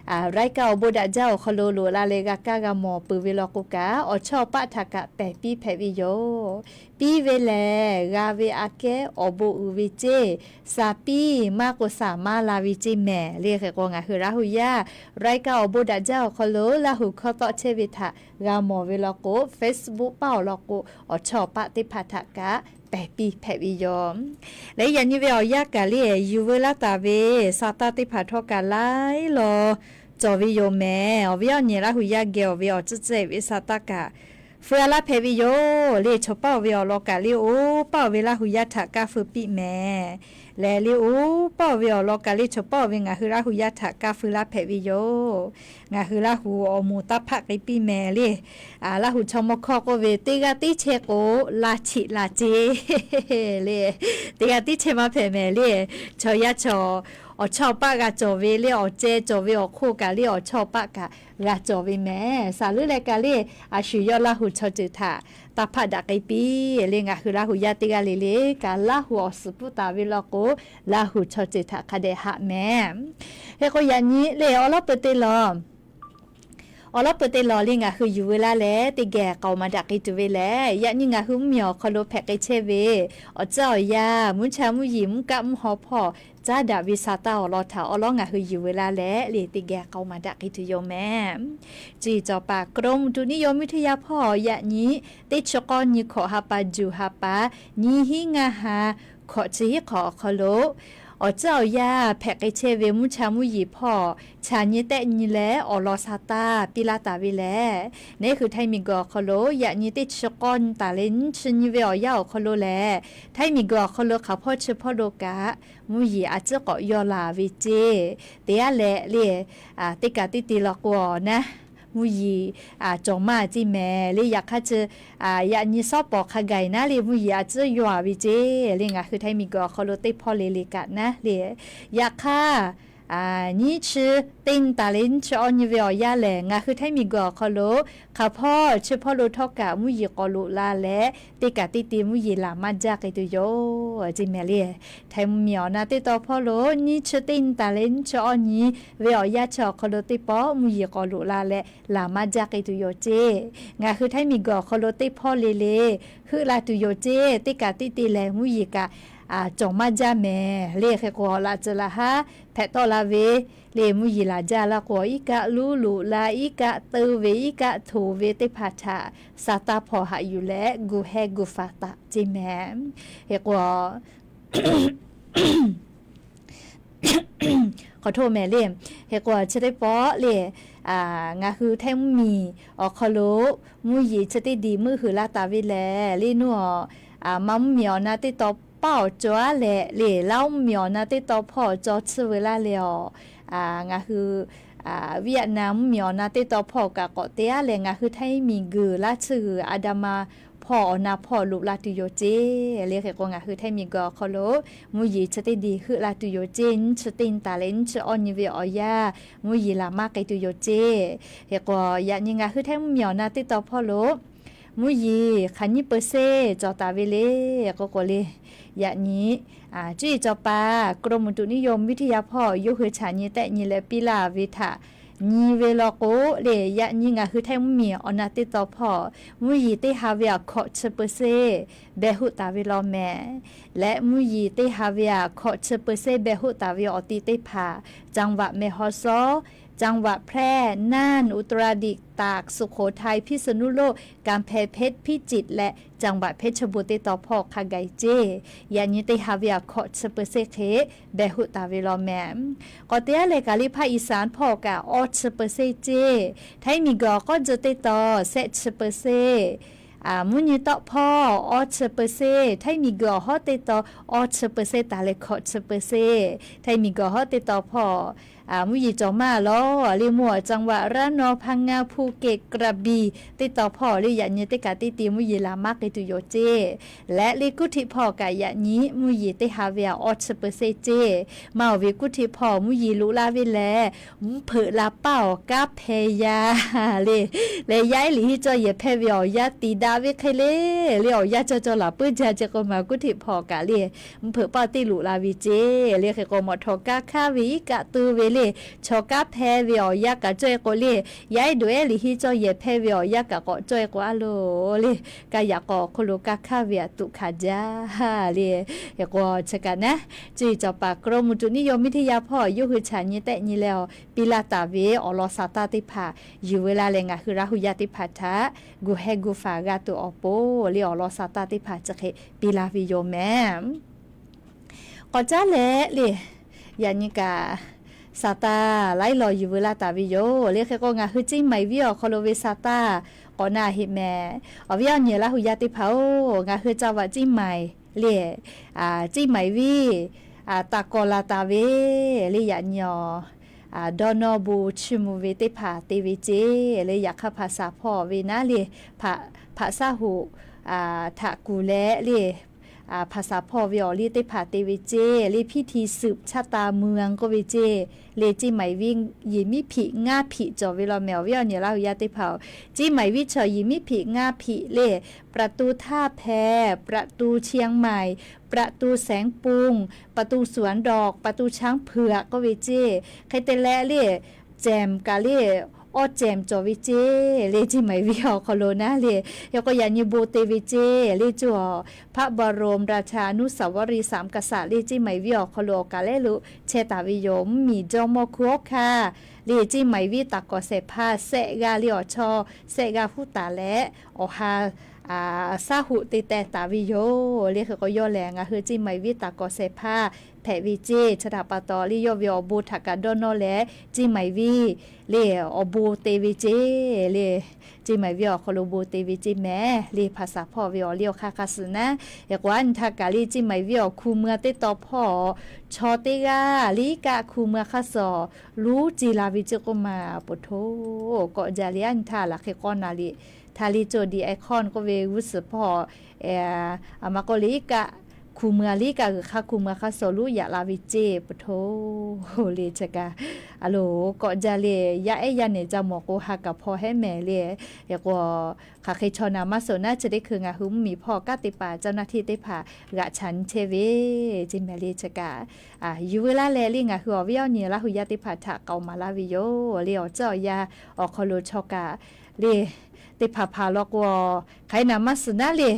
รายการ awˬ bon daꞈ jaˇ awˬ hk'aw lo loꞈ la leh g'a kaˇ g'a mawˬ peuˬ ve law k'o kaꞈ, awˬ chawˇ paˆ htaꞈ kaꞈ pehˬ piˇ hpehꞈ ve yoˬ. Piˇ ve lehˬ g'a ve aꞈ kehˉ awˬ bon uiˍ ve ceˇ, shaˍ piˇ maˇ k'o shaˍ maˇ la ve ceˇ mehˍ le. Hk'e k'o ngaˬ hui Laˇ hu yaˇ รายการ awˬ bon daꞈ jaˇ awˬ hk'aw lo Laˇ hu hkawˇ tawˆ chehˇ ve htaꞈ g'a mawˬ ve law k'o, Facebook paˆ awˬ lawn k'o awˬ chawˇ paˆ teˇ hpaˍ htaꞈ kaꞈ pehˬ piˇ hpehꞈ ve yoˬ. Leh yaꞈ nyi ve awˬ yanˇ kaꞈ le, yuˬ veu laˇ taˍ ve sa taˇ teˇ hpaˍ htawˇ kaꞈ laiˉ law cawˬ ve yoˬ mehˍ. Awˬ viˉ awˬ nyi Laˇ hu yaˇ geh awˬ ve awˬ tcuhˉ tcuhˉ ve sa taˇ kaꞈ feu a laˇ hpehꞈ ve yoˬ le. Chaw paˆ oˬ ve awˬ lawn kaꞈ le, oˇ paˆ oˬ ve Laˇ hu yaˇ htaꞈ kaˇ feu piˇ mehˍ. Leh le oˇ paˆ oˬ ve awˬ lawn kaꞈ le, chaw paˆ oˬ ve ngaˬ hui Laˇ hu yaˇ htaꞈ kaˇ feu laˇ hpehꞈ ve yoˬ. Ngaˬ hui Laˇ hu awˬ moˍ taˇ hpaˆ k'ai piˇ mehˍ le. Laˇ hu chaw mawˇ hkawˇ k'oˆ ve, teˇ g'aˇ teˇ chehˇ k'o laˇ cheꞈ la ceˇ le. Teˇ g'aˇ teˇ chehˇ maˇ hpehꞈ mehˍ le. Chaw yaˇ chaw awˬ chawˇ paˆ g'a cawˬ ve le, awˬ ceh cawˬ ve awˬ hk'oˆ kaꞈ le, awˬ chawˇ paˆ kaꞈ g'a cawˬ ve mehˍ. Saˍ leuˉ leh kaꞈ le, a shu yawˇ Laˇ hu chaw ceuˬ htaꞈ taˇ hpaˆ daꞈ k'ai piˇ le. Ngaˬ hui Laˇ hu yaˇ teˇ g'aˇ le le kaꞈ Laˇ hu awˬ suhˍ puˇ taˍ ve law k'o, Laˇ hu chaw ceuˬ htaꞈ hk'a dehꞈ haꞈ mehˍ. Hk'e k'o yaꞈ nyi le awˬ lawn peu te lawˬ Awˬ lawn peuˬ te lawˬ le ngaˬ hui yuˬ veu laˇ leh teˇ geh k'aoˍ maˍ daꞈ k'ai tuˬ ve lehˬ, yaꞈ nyi ngaˬ hui mvuhˇmiˬ awˬ hk'aw lo hpehꞈ k'ai chehˇ ve awˬ tcuhˉ awˬ yanˇ, mvuhˇ cha mvuhˇ yeˬ, mvuhˇ kaˆ mvuhˇ haw hpawˇ caˉ daꞈ ve sa taˇ awˬ lawn htaꞈ awˬ lawn ngaˬ hui yuˬ veu laˇ leh le teˇ geh k'aoˍ maˍ daꞈ k'ai tuˬ yoˬ mehˍ. Chi cawˬ paˍ กรมอุตุนิยมวิทยา hpawˇ yaꞈ nyi teˇ chi k'awˇ nyi hkawꞈ ha pa juˬ ha pa nyi hiˉ ngaˇ ha hkawꞈ chi hiˉ hk'awꞈ awˬ hk'aw lo awˬ tcuhˉ awˬ yanˇ hpehꞈ k'ai chehˇ ve mvuhˇ cha mvuhˇ yeˬ hpawˇ chaꞈ nyi tehˆ nyi leh awˬ lawn sa taˇ piˇ laˇ taˍ ve lehˬ, neˇ hui Htaiˇ miˬguiˬ awˬ hk'aw lo yaꞈ nyi teˇ chi k'awˇ nyi taˍ leh nyiˇ chi nyi ve awˬ yanˇ awˬ hk'aw lo lehˬ, Htaiˇ miˬguiˬ awˬ hk'aw lo hk'aˬ hpawˇ chi hpawˇ lo kaꞈ mvuhˇ yeˬ a ciˉ k'awꞈ yaw laˬ ve ceˇ. Teˇ g'aˇ leh le, teˇ kaꞈ teˇ te la k'o naˉ, mvuhˇ yeˬ cawˬ maˇ ceˇ mehˍ le. Yaꞈ hk'aˇ chi yaꞈ nyi sawˉ pawˍ hk'a gaˬ naˉ le mvuhˇ yeˬ a ciˉ yaw ve ceˇ le. Ngaˬ hui Htaiˇ miˬguiˬ awˬ hk'aw lo teˇ hpawˇ le le kaꞈ naˉ le, yaꞈ hk'aˇ nyiˇ chi teˇ nyi taˍ leh nyiˇ chi awˇ nyi ve awˬ yanˇ lehˬ, ngaˬ hui Htaiˇ miˬguiˬ awˬ hk'aw lo hk'aˬ hpawˇ chi hpawˇ lo htawˇ kaꞈ mvuhˇ yeˬ k'awꞈ loꞈ la leh teˇ kaꞈ teˇ te mvuhˇ yeˬ laˬ maˇ jaˇ k'ai tuˬ yoˬ ceˇ mehˍ le. Htaiˇ mvuhˇmiˬ awˬ na teˇ taw hpawˇ lo nyiˇ chi teˇ nyi taˍ leh nyiˇ chi awˇ nyi ve awˬ yanˇ chi awˬ hk'aw lo teˇ pawˆ mvuhˇ yeˬ k'awꞈ loꞈ la leh laˬ maˇ jaˇ k'ai tuˬ yoˬ ceˇ. Ngaˬ hui Htaiˇ miˬguiˬ awˬ hk'aw lo teˇ hpawˇ le le heuˆ la tuˬ yoˬ ceˇ. Teˇ kaꞈ teˇ te lehˬ mvuhˇ yeˬ kaꞈ cawˬ maˇ jaˇ mehˍ le. Hk'e k'o laꞈ tcuh laꞈ haˉ hpehꞈ tawˆ la ve le mvuhˇ yeˬ laˬ jaˇ la k'o, iˉ kaˆ luˉ loꞈ la, iˉ kaˆ teu ve, iˉ kaˆ htoꞈ ve teˇ hpaˍ htaꞈ sa taˇ hpawˇ haꞈ yuˬ leh gu hehˇ gu faˍ taˍ ceˇ mehˍ. Hk'e k'o k'awꞈ hto mehˍ le. Hk'e k'o chi teˇ pawˆ le, ngaˬ hui Htaiˇ mvuhˇmiˬ awˬ hk'aw lo mvuhˇ yeˬ chi teˇ diˬ meuˆ huiˍ la taˍ ve lehˬ le nuˇ a, Manˇ mvuhˇmiˬ awˬ na teˇ taw paˉ awˬ caw aˉ leh le, Laˇ mvuhˇmiˬ awˬ na teˇ taw hpawˇ awˬ caw tsuhˇ veu laˇ leh a, ngaˬ hui Vietnam mvuhˇmiˬ awˬ na teˇ taw hpawˇ kaꞈ k'awꞈ te aˉ leh ngaˬ hui Htaiˇ miˬguiˬ laˇ tsuhˇ g'uiˬ a da ma hpawˇ awˬ na hpawˇ loꞈ la tuˬ yoˬ ceˇ le. Hk'e k'o ngaˬ hui Htaiˇ miˬguiˬ awˬ hk'aw lo mvuhˇ yeˬ chi teˇ diˬ heuˆ la tuˬ yoˬ ceˇ. Nyiˇ chi teˇ nyi taˍ leh nyiˇ chi awˇ nyi ve awˬ yanˇ mvuhˇ yeˬ laˬ maˇ k'ai tuˬ yoˬ ceˇ. Hk'e k'o yaꞈ nyi ngaˬ hui Htaiˇ mvuhˇmiˬ awˬ na teˇ taw hpawˇ lo mvuhˇ yeˬ hk'aˬ nyiˇ เปอร์เซ็นต์ cawˬ taˍ ve le k'oˆ k'o le, yaꞈ nyi cuˇ yiˍ cawˬ paˍ กรมอุตุนิยมวิทยา hpawˇ yawˇ hui chaꞈ nyi tehˆ nyi leh piˇ laˇ ve htaꞈ nyi ve law k'o le, yaꞈ nyi ngaˬ hui Htaiˇ mvuhˇmiˬ awˬ na teˇ taw hpawˇ mvuhˇ yeˬ teˇ ha ve aꞈ hkawꞈ chi เปอร์เซ็นต์ behˬ hoˆ taˍ ve law mehˍ. Leh mvuhˇ yeˬ teˇ ha ve aꞈ hkawꞈ chi เปอร์เซ็นต์ behˬ hoˆ taˍ ve awˬ ti teˇ hpaˍ จังหวัดแม่ฮ่องสอน จังหวัดแพร่ น่าน อุตรดิตถ์ ตาก สุโขทัย พิษณุโลก กำแพงเพชร พิจิตร leh จังหวัดเพชรบูรณ์ teˇ taw hpawˇ hk'a gaˬ ceˇ. Yaꞈ nyi teˇ ha ve aꞈ hkawꞈ chi เปอร์เซ็นต์ hk'e behˬ hoˆ taˍ ve law mehˍ. K'awꞈ te aˉ leh Kaˍliˇhpaˆ อีสาน hpawˇ kaꞈ awˇ chi เปอร์เซ็นต์ ceˇ. Htaiˇ miˬguiˬ awˬ k'awˇ jeh teˇ taw shehˆ chi เปอร์เซ็นต์, mvuhˇ nyi tawˆ hpawˇ awˇ chi เปอร์เซ็นต์, Htaiˇ miˬguiˬ awˬ hawˉ teˇ taw awˇ chi เปอร์เซ็นต์ taˍ leh hkawꞈ chi เปอร์เซ็นต์, Htaiˇ miˬguiˬ awˬ hawˉ teˇ taw hpawˇ mvuhˇ yeˬ cawˬ maˇ lawˬ le mvuhˇ จังหวัดระนอง พังงา ภูเก็ต กระบี่ teˇ taw hpawˇ le yaꞈ nyi teˇ kaꞈ teˇ te mvuhˇ yeˬ laˬ maˇ k'ai tuˬ yoˬ ceˇ. Leh le Kuˇhtiˆ hpawˇ kaꞈ yaꞈ nyi mvuhˇ yeˬ teˇ ha ve aꞈ awˇ chi เปอร์เซ็นต์ ceˇ. Maˇ awˬ ve Kuˇhtiˆ hpawˇ mvuhˇ yeˬ loꞈ la ve lehˬ, mvuhˇ hpeuꞈ la paˇ awˬ kanˉ hpeh yaˇ le. Leh yaˇ ehˉ liꞈ hiˉ cawˇ yehˬ hpehˇ ve awˬ yanˇ tiˍ daꞈ ve hk'e le, le awˬ yanˇ cawˇ cawˇ laˬ puiˉ jaˇ ceˇ k'o maˬ Kuˇhtiˆ hpawˇ kaꞈ le mvuhˇ hpeuꞈ paˇ teˇ loꞈ la ve ceˇ. Le hk'e k'o mawꞈ htawˍ kanˇ hkanˇ ve iˉ kaˆ tu ve le, chaw kanˉ hpehˇ ve awˬ yanˇ kaꞈ cawˇ e k'o le, yaˇ ehˉ doꞈ ehˉ liꞈ hiˉ cawˇ yehˬ hpehˇ ve awˬ yanˇ kaꞈ k'awꞈ cawˇ e k'o a loˬ le, kaˇ yaꞈ k'aw awˬ hk'oˆ lo kanˇ hkanˇ ve aꞈ tuꞈ hkanˍ jaˇ le. Hk'e k'o chi kaꞈ naˉ, cuˇ yiˍ cawˬ paˍ กรมอุตุนิยมวิทยา hpawˇ yawˇ hui chaꞈ nyi tehˆ nyi leh a piˇ laˇ taˍ ve awˬ lawn sa taˇ teˇ hpaˍ yuˬ veu la leh ngaˬ hui Laˇ huˍ yaˇ teˇ hpaˍ htaꞈ gu hehˇ gu faˍ g'a tuˬ awˬ pon le awˬ lawn sa taˇ teˇ hpaˍ chi hk'e piˇ laˇ ve yoˬ mehˍ. K'awꞈ caˉ leh le, yaꞈ nyi kaꞈ sa taˇ laiˉ law yuˬ veu laˇ taˍ ve yoˬ. Le hk'e k'o ngaˬ hui Ciˇ Maiˍ viˉ awˬ hk'aw lo ve sa taˇ k'awꞈ na heꞈ mehˍ. Awˬ viˉ awˬ nyi Laˇ huˍ yaˇ teˇ hpaˍ oˬ, ngaˬ hui จังหวัดเชียงใหม่ le, Ciˇ Maiˍ viˉ taˇ kawˆ la taˍ ve le yaꞈ nyi awˬ dawˇ nawˇ bon chiˇ mvuh ve teˇ hpaˍ te ve ceˇ le. Yaꞈ hk'aˇ hpaˍ saˍ hpawˇ ve naˉ le, hpaˍ saˉ hoꞈ htaꞈ kuˬ leh le, hpaˍ saˍ hpawˇ ve awˬ liˇ teˇ hpaˍ te ve ceˇ le. พิธีสืบชะตาเมือง k'oˆ ve ceˇ le. Ciˇ Maiˍ viˉ yehˬ miˉ hpiꞈ ngaˇ hpiꞈ cawˬ ve law mehˍ. Awˬ viˉ awˬ nyi Laˇ huˍ yaˇ teˇ hpaˍ oˬ, Ciˇ Maiˍ viˉ chaw yehˬ miˉ hpiꞈ ngaˇ hpiꞈ le, ประตูท่าแพ, ประตูเชียงใหม่, ประตูแสงปูง, ประตูสวนดอก, ประตูช้างเผือก k'oˆ ve ceˇ. Hk'e te leh le, Cehˬ kaꞈ le, awˇ cehˬ cawˬ ve ceˇ le, Ceˇ Maiˍ venˇ awˬ hk'aw lo naˉ le. Hk'e k'o yaꞈ nyi bon te ve ceˇ le, cuˇ พระบรมราชาอนุสาวรีย์สามกษัตริย์ le, Ceˇ Maiˍ venˇ awˬ hk'aw lo awˬ kaˍ lehˉ lo chehˇ taˍ ve yoˬ. Mvuhˇmiˬ jawˇmawˇ Hkunˉ Hawˉ Hkaˇ le, Ceˇ Maiˍ venˇ taˍ k'awꞈ shehˍ hpaˇ shehˆ g'aˇ le awˬ chaw shehˆ g'aˇ huˉ taˍ leh, awˬ ha shaˉ hoꞈ te teh taˍ ve yoˬ le. Hk'e k'o yawˇ lehˬ ngaˬ hui Ceˇ Maiˍ venˇ taˍ k'awꞈ shehˍ hpaˇ hpehꞈ ve ceˇ. Chi htaꞈ pa taw le, yawˇ ve awˬ bon htaꞈ kaꞈ dawˇ nawˇ leh, Ceˇ Maiˍ venˇ le awˬ bon te ve ceˇ le. Ceˇ Maiˍ venˇ awˬ hk'aw lo bon te ve ceˇ mehˍ le, hpaˍ saˍ hpawˇ ve awˬ liˇ awˬ hk'aˇ hk'a suh naˉ. Hk'e k'o aˉ nyi htaˇ kaꞈ le, Ceˇ Maiˍ venˇ awˬ hku mui-a teˇ taw hpawˇ chaw teˇ g'aˇ le iˉ kaˆ hku mui-a hk'aˇ suh luˉ ceˇ la ve ceˇ k'oˆ ma, poˬ htoˇ kawˆ jaˇ le. Aˉ nyi htaˇ laˬ hk'e k'awˇ na le, htaˇ le cawˬ di ehˉ hkawˇ k'oˆ ve g'uˇ suhˍ hpawˇ, aˬ ma k'oˆ le iˉ kaˆ hku mui-a le iˉ kaˆ g'uiˬ hk'aˇ hku mui-a hk'aˇ suh luˉ yaꞈ la ve ceˇ, poˬ htoˇ le. Chi kaꞈ a loˍ kawˆ jaˇ le, yaˇ ehˉ yaˇ nehˬ ca mawˬ k'o ha kaꞈ hpaw hehˉ mehˍ le. Hk'e k'o hk'aˬ hk'e chaw naˍ maˇ suhˍ naˉ, chi teˇ hkui ngaˬ hui mvuhˇmiˬ hpawˇ kanˉ te paˍ เจ้าหน้าที่ teˇ hpaˍ g'aꞈ chaꞈ nyi chehˇ ve, Ceˇ Maiˍ le chi kaꞈ yuˬ veu laˇ leh le, ngaˬ hui awˬ viˉ awˬ nyi Laˇ hu yaˇ teˇ hpaˍ htaꞈ k'aoˍ maˍ laˇ ve yoˬ le. Awˬ ceuˬ awˬ yaˇ awˬ hk'aw lo chaw kaꞈ le, teˇ hpaˍ hpaˍ law k'o, hk'aˬ hk'e naˍ maˇ suhˍ naˉ le,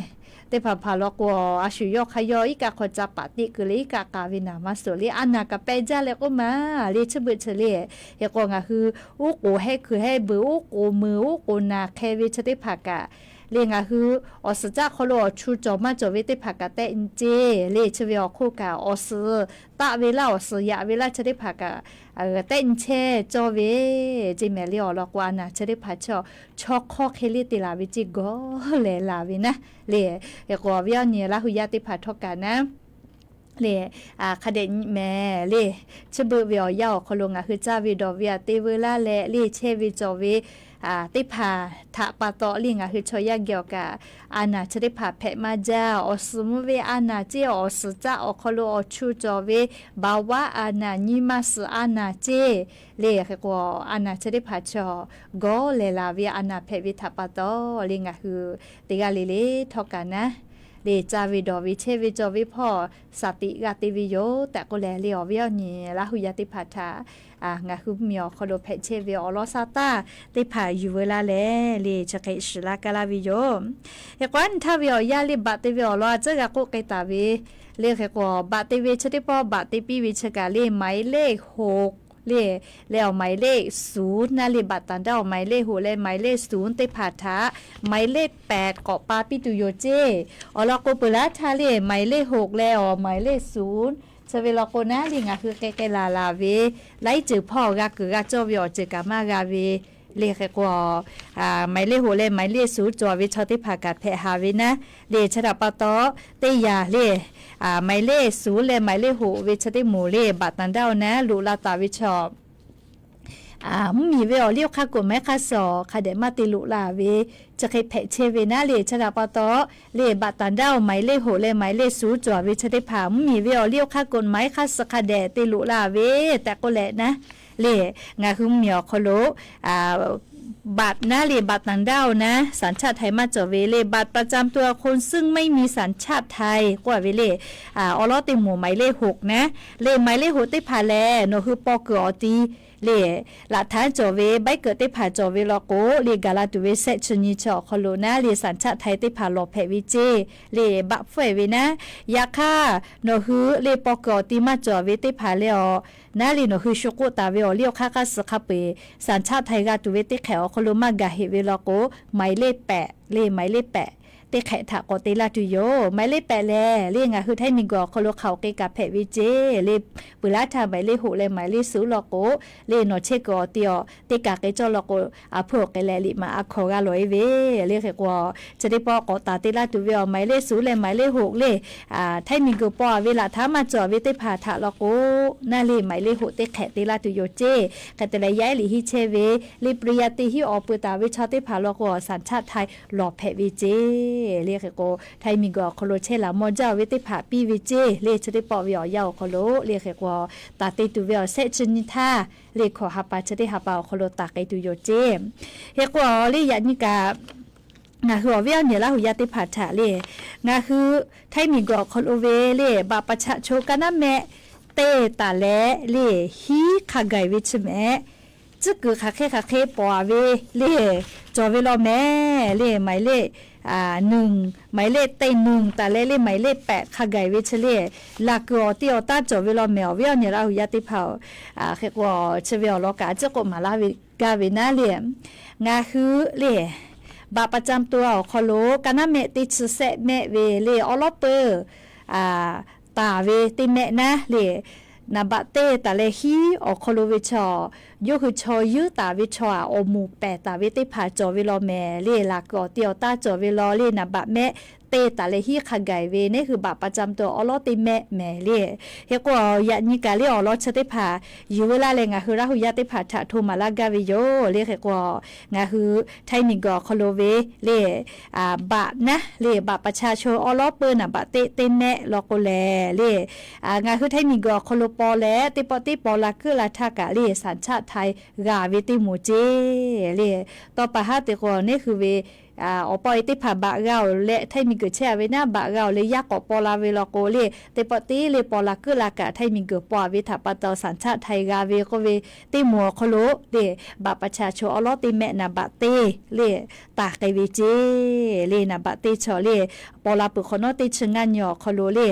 teˇ hpaˍ hpaˍ law k'o, a shu yawˇ hk'a yawˇ iˉ kaˆ hk'aw ca paˍ teˆ keu le iˉ kaˆ k'a ve naˍ maˇ suhˍ le, a naˍ kaꞈ peh jaˇ leh k'oˆ ma le. Chi beuꞈ chi le, hk'e k'o ngaˬ hui uˉ k'oˍ hehˆ kuiˬ hehˆ beuˬ, uˉ k'oˍ meuˬ uˉ k'oˍ naˬ hk'e ve chi teˇ hpaˍ kaꞈ le, ngaˬ hui awˬ suhˍ caˆ hk'aw lo awˬ chu cawˬ maˇ cawˬ ve teˇ hpaˍ kaꞈ tehˆ nyi ceˇ le. Chi ve awˬ hk'oˆ kaꞈ awˬ suhˍ taˆ ve laˇ awˬ suhˍ yaꞈ ve laˇ chi teˇ hpaˍ kaꞈ tehˆ nyi chehˇ cawˇ ve, Ceˇ Maiˍ le awˬ lawn k'o a naˍ chi teˇ hpaˍ chaw, chaw hk'awˇ hk'e le te laˬ ve ceˇ gawˬ lehˬ laˬ ve naˉ le. Hk'e k'o awˬ viˉ awˬ nyi Laˇ hu yaˇ teˇ hpaˍ htawˇ kaꞈ naˉ le, hk'a dehꞈ nyi mehˍ le. Chi beuꞈ ve awˬ yanˇ awˬ hk'aw lo ngaˬ hui caˇ ve dawˬ ve aꞈ te veu laˇ leh le, chehˇ ve cawˬ ve teˇ hpaˍ htaꞈ pa taw le, ngaˬ hui chaw yaˇ geh awˬ kaꞈ a naˍ chi teˇ hpaˍ hpehꞈ maˇ jaˇ. Awˬ suhˍ mvuh ve a naˍ ceˇ, awˬ suhˍ caˆ awˬ hk'aw lo awˬ chu cawˬ ve ภาวะ a naˍ, nyi ma suhˍ a naˍ ceˇ le. Hk'e k'o a naˍ chi teˇ hpaˍ chaw gawˬ lehˬ laˬ ve a naˍ hpehꞈ ve htaꞈ pa taw le, ngaˬ hui teˇ g'aˇ le le htawˇ kaꞈ naˉ le, caˇ ve dawˬ ve chehˇ ve cawˬ ve hpawˇ shaˍ tiꞈ g'a te ve yoˬ tehꞈ k'oˆ leh le, awˬ viˉ awˬ nyi Laˇ hu yaˇ teˇ hpaˍ htaꞈ ngaˬ hui mvuhˇmiˬ awˬ hk'aw lo hpehꞈ chehˇ ve awˬ lawn shaˍ taˇ teˇ hpaˍ yuˬ veu laˇ leh le, chi hk'e shiˍ laˇ kaˇ laˇ ve yoˬ. Hk'e k'o aˉ nyi htaˇ ve awˬ yanˇ le, baꞈ te ve awˬ lawn a tcuhˉ g'a k'oˆ k'ai taˍ ve le. Hk'e k'o baꞈ te ve chi teˇ pawˆ baꞈ te piˇ ve chi kaꞈ le, หมายเลขหก le, leh awˬ หมายเลขศูนย์ naˉ le, baꞈ taˍ daˇ awˬ หมายเลขหก leh หมายเลขศูนย์ teˇ hpaˍ htaꞈ หมายเลขแปด k'awꞈ pa piˇ tuˬ yoˬ ceˇ. Awˬ lawn k'o peuˬ laˇ htaˇ le, หมายเลขหก leh awˬ หมายเลขศูนย์ chi ve law k'o naˉ le, ngaˬ hui k'ai k'ai laˬ laˬ ve laiˉ ceuˬ hpawˇ g'a kuiˬ g'a cawˇ ve awˬ ceuˬ kaꞈ maˇ g'a ve le. Hk'e k'o หมายเลขหก leh หมายเลขศูนย์ cawˬ ve chaw teˇ hpaˍ kaꞈ hpehꞈ haˍ ve naˉ le. Chi htaꞈ pa taw teˇ yanˇ le, หมายเลขศูนย์ leh หมายเลขหก ve chi teˇ moˍ le, baꞈ taˍ daˇ awˬ naˉ loꞈ la taˍ ve chaw mvuhˇmiˬ ve awˬ liˇ awˬ hk'aˇ กฎหมาย hk'aˇ suh hk'a dehꞈ maˇ te loꞈ la ve chi hk'e hpehꞈ chehˇ ve naˉ le. Chi htaꞈ pa taw le, baꞈ taˍ daˇ awˬ หมายเลขหก leh หมายเลขศูนย์ cawˬ ve chi teˇ hpaˍ mvuhˇmiˬ ve awˬ liˇ awˬ hk'aˇ กฎหมาย hk'aˇ suh hk'a dehꞈ te loꞈ la ve tehꞈ k'oˆ leh naˉ le, ngaˬ hui mvuhˇmiˬ awˬ hk'aw lo baꞈ naˉ le, baꞈ taˍ daˇ awˬ naˉ สัญชาติไทย maˇ cawˬ ve le, บัตรประจำตัวคนซึ่งไม่มีสัญชาติไทย k'oˆ a ve le. Awˬ lawn teˇ moˍ หมายเลขหก naˉ le, หมายเลขหก teˇ hpaˍ lehˬ nawˬ hui paw kuiˬ awˬ ti le, laꞈ htaˇ cawˬ ve ใบเกิด teˇ hpaˍ cawˬ ve law k'o le, gaˬ la tuˬ ve shehˆ chi nyi chi awˬ hk'aw lo naˉ le, สัญชาติไทย teˇ hpaˍ lawˬ hpehꞈ ve ceˇ le, baꞈ hpfuhˆ e ve naˉ. Yaꞈ hk'aˇ nawˬ hui le paw kuiˬ awˬ ti maˇ cawˬ ve teˇ hpaˍ leh awˬ naˉ le, nawˬ hui shu k'oˆ taˍ ve awˬ liˇ awˬ hk'aˇ hk'aˇ suh hk'a peu-eˬ สัญชาติไทย g'a tuˬ ve teˇ hk'ehꞈ awˬ hk'aw lo maˇ gaˬ heꞈ ve law k'o, หมายเลขแปด le, หมายเลขแปด teˇ hk'ehꞈ htaꞈ k'awꞈ te laˇ tuˬ yoˬ. หมายเลขแปด lehˬ le, ngaˬ hui Htaiˇ miˬguiˬ awˬ hk'aw lo hk'aoˍ k'e kaꞈ hpehꞈ ve ceˇ le. Peuˬ laˇ htaˇ หมายเลขหก leh หมายเลขศูนย์ law k'o le, nawˬ chehˇ kuiˬ awˬ ti awˬ teˇ kaˬ k'e cawˇ law k'o, a hpuˇ awˬ k'e leh liꞈ maˍ a hkawnˍ g'a lawˬ e ve le. Hk'e k'o chi teˇ pawˆ k'awꞈ taˍ te laˇ tuˬ ve awˬ หมายเลขศูนย์ leh หมายเลขหก le, Htaiˇ miˬguiˬ paw a ve laꞈ htaˇ maˇ cawˬ ve teˇ hpaˍ htaꞈ law k'o, naˉ le หมายเลขหก teˇ hk'ehꞈ te laˇ tuˬ yoˬ ceˇ. Hk'e te leh yaˇ ehˉ liꞈ henˇ chehˇ ve le, ปริญญาตรี henˇ awˬ peuˬ taˍ ve chaw teˇ hpaˍ law k'o, สัญชาติไทย lawˬ hpehꞈ ve ceˇ le. Hk'e k'o Htaiˇ miˬguiˬ awˬ hk'aw lo chehˇ laˬ mawˇ jaˇ ve teˇ hpaˍ piˇ ve ceˇ le. Chi teˇ pawˆ ve awˬ yanˇ awˬ hk'aw lo le, hk'e k'o taˍ te tuˬ ve awˬ shehˆ chi nyi htaˇ le, hkawꞈ ha pa chi teˇ ha pa awˬ hk'aw lo taˍ k'ai tuˬ yoˬ ceˇ. Hk'e k'o le yaꞈ nyi kaꞈ ngaˬ hui awˬ viˉ awˬ nyi Laˇ hu yaˇ teˇ hpaˍ htaꞈ le, ngaˬ hui Htaiˇ miˬguiˬ awˬ hk'aw lo ve le, บัตรประชาชน ka naˉ mehˆ te taˍ leh le, hiˉ hk'a gaˬ ve chi mehˍ tcuhˉ kuiˬ hk'aˬ hk'e hk'aˬ hk'e pawˍ-a ve le, cawˬ ve law mehˍ le, หมายเลข หนึ่ง หมายเลข teˇ หนึ่ง taˍ leh le หมายเลข แปด hk'a gaˬ ve chi le, laˬ kuiˬ awˬ ti awˬ taˇ cawˬ ve law mehˍ. Awˬ viˉ awˬ nyi Laˇ hu yaˇ teˇ hpaˍ-oˬ, hk'e k'o chi ve awˬ lawn kaꞈ tcuhˉ k'oˆ maˍ laˇ ve gaˇ ve naˉ le, ngaˬ hui le Baꞈ pa cam to awˬ hk'aw lo ka naˉ mehˆ teˇ chi sehˆ mehˆ ve le awˉ lawˉ peuˇ taˍ ve teˇ mehˆ naˉ le, naˍ baꞈ teˇ taˍ leh hiˉ awˬ hk'aw lo ve chaw, yawˇ hui chaw yuˇ taˍ ve chaw-aꞈ awˬ moˍ pehˬ taˍ ve teˇ hpaˍ cawˬ ve law mehˍ le. Laˬ kuiˬ awˬ ti awˬ taˇ cawˬ ve law le, naˍ baꞈ mehˆ teˇ taˍ leh hiˉ hk'a gaˬ ve naˉ hui Baꞈ pa cam to awˉ lawˉ teˇ mehˆ mehˍ le. Hk'e k'o, yaꞈ nyi kaꞈ le awˬ lawn chi teˇ hpaˍ yuˬ ve laˇ leh ngaˬ hui Laˇ hu yaˇ teˇ hpaˍ htaꞈ hto maˍ laˇ gaˇ ve yoˬ le. Hk'e k'o, ngaˬ hui Htaiˇ miˬguiˬ awˬ hk'aw lo ve le Baꞈ naˉ le, Baꞈ pa cha cho awˉ lawˉ peuˇ naˍ baꞈ teˇ teˇ mehˆ law k'o lehˬ le, ngaˬ hui Htaiˇ miˬguiˬ awˬ hk'aw lo paw leh teˇ pawˆ teˇ paw la kuiˉ la htaˇ kaꞈ le สัญชาติไทย g'a ve teˇ moˍ ceˇ le. Tawˇ pa haˉ te k'o, neˉ hui ve awˬ paw e teˇ hpaˍ Baꞈ g'a-oˬ leh Htaiˇ miˬguiˬ chehˇ-a ve naˉ, Baꞈ g'a-oˬ leh yaˇ k'awꞈ paw la ve law k'o le, teˇ pawˆ teˇ le paw la kuiˉ la kaꞈ Htaiˇ miˬguiˬ paw-a ve htaꞈ pa taw สัญชาติไทย g'a ve k'oˆ ve teˇ moˍ awˬ hk'aw lo le, Baꞈ pa cha cho awˉ lawˉ teˇ mehˆ naˍ baꞈ teˇ le taˍ k'ai ve ceˇ le. Naˍ baꞈ teˇ chaw le paw la peuˬ hk'awꞈ nawˉ teˇ chi ngaˇ nyi awˬ hk'aw lo le,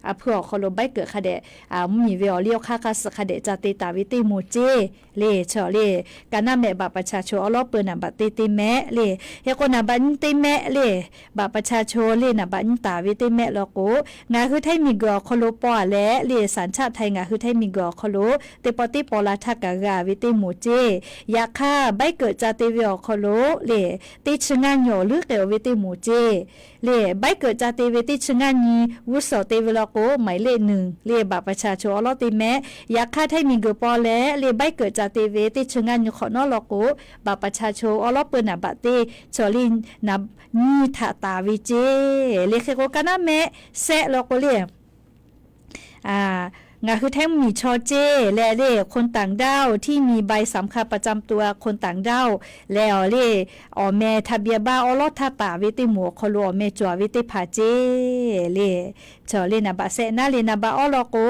a hpu awˬ hk'aw lo baiˉ keuꞈ hk'a dehꞈ, mvuhˇmiˬ ve awˬ liˇ awˬ hk'aˇ hk'a suh hk'a dehꞈ ca te taˍ ve teˇ moˍ ceˇ le. Chaw le, ka naˉ mehˆ Baꞈ pa cha cho awˉ lawˉ peuˇ naˍ baꞈ teˇ teˇ mehˆ le. Hk'e k'o, naˍ baꞈ nyiˇ teˇ mehˆ le, Baꞈ pa cha cho le naˍ baꞈ nyiˇ taˍ ve teˇ mehˆ law k'o, ngaˬ hui Htaiˇ miˬguiˬ awˬ hk'aw lo paw-a leh le สัญชาติไทย ngaˬ hui Htaiˇ miˬguiˬ awˬ hk'aw lo teˇ pawˆ teˇ paw la htaˇ kaꞈ g'a ve teˇ moˍ ceˇ. Yaꞈ hk'aˇ, baiˉ keuꞈ ca te ve awˬ hk'aw lo le, teˇ chi ngaˇ nyi awˬ leuˉ k'ai-o ve teˇ moˍ ceˇ le. Baiˉ keuꞈ ca te ve teˇ chi ngaˇ nyi g'uˇ suhˍ te ve law k'o, หมายเลข หนึ่ง le Baꞈ pa cha cho awˉ lawˉ teˇ mehˆ. Yaꞈ hk'aˇ, Htaiˇ miˬguiˬ paw leh le baiˉ keuꞈ ca te ve teˇ chi ngaˇ nyi hk'awꞈ nawˉ law k'o, Baꞈ pa cha cho awˉ lawˉ peuˇ naˍ baꞈ teˇ chaw le naˍ nyiˇ htaꞈ taˍ ve ceˇ le. Hk'e k'o, ka naˉ mehˆ sehˆ law k'o le, ngaˬ hui Htaiˇ mvuhˇmiˬ chaw ceˇ leh le คนต่างด้าว ที่มีใบสำคัญประจำตัวคนต่างด้าว leh awˬ le awˬ meh ทะเบียนบ้าน awˉ lawˉ htaˇ taˍ ve teˇ moˍ awˬ hk'aw lo awˬ meh cawˬ ve teˇ hpaˍ ceˇ le. Chaw le naˍ baꞈ sehˆ naˉ le naˍ baꞈ awˉ law k'o,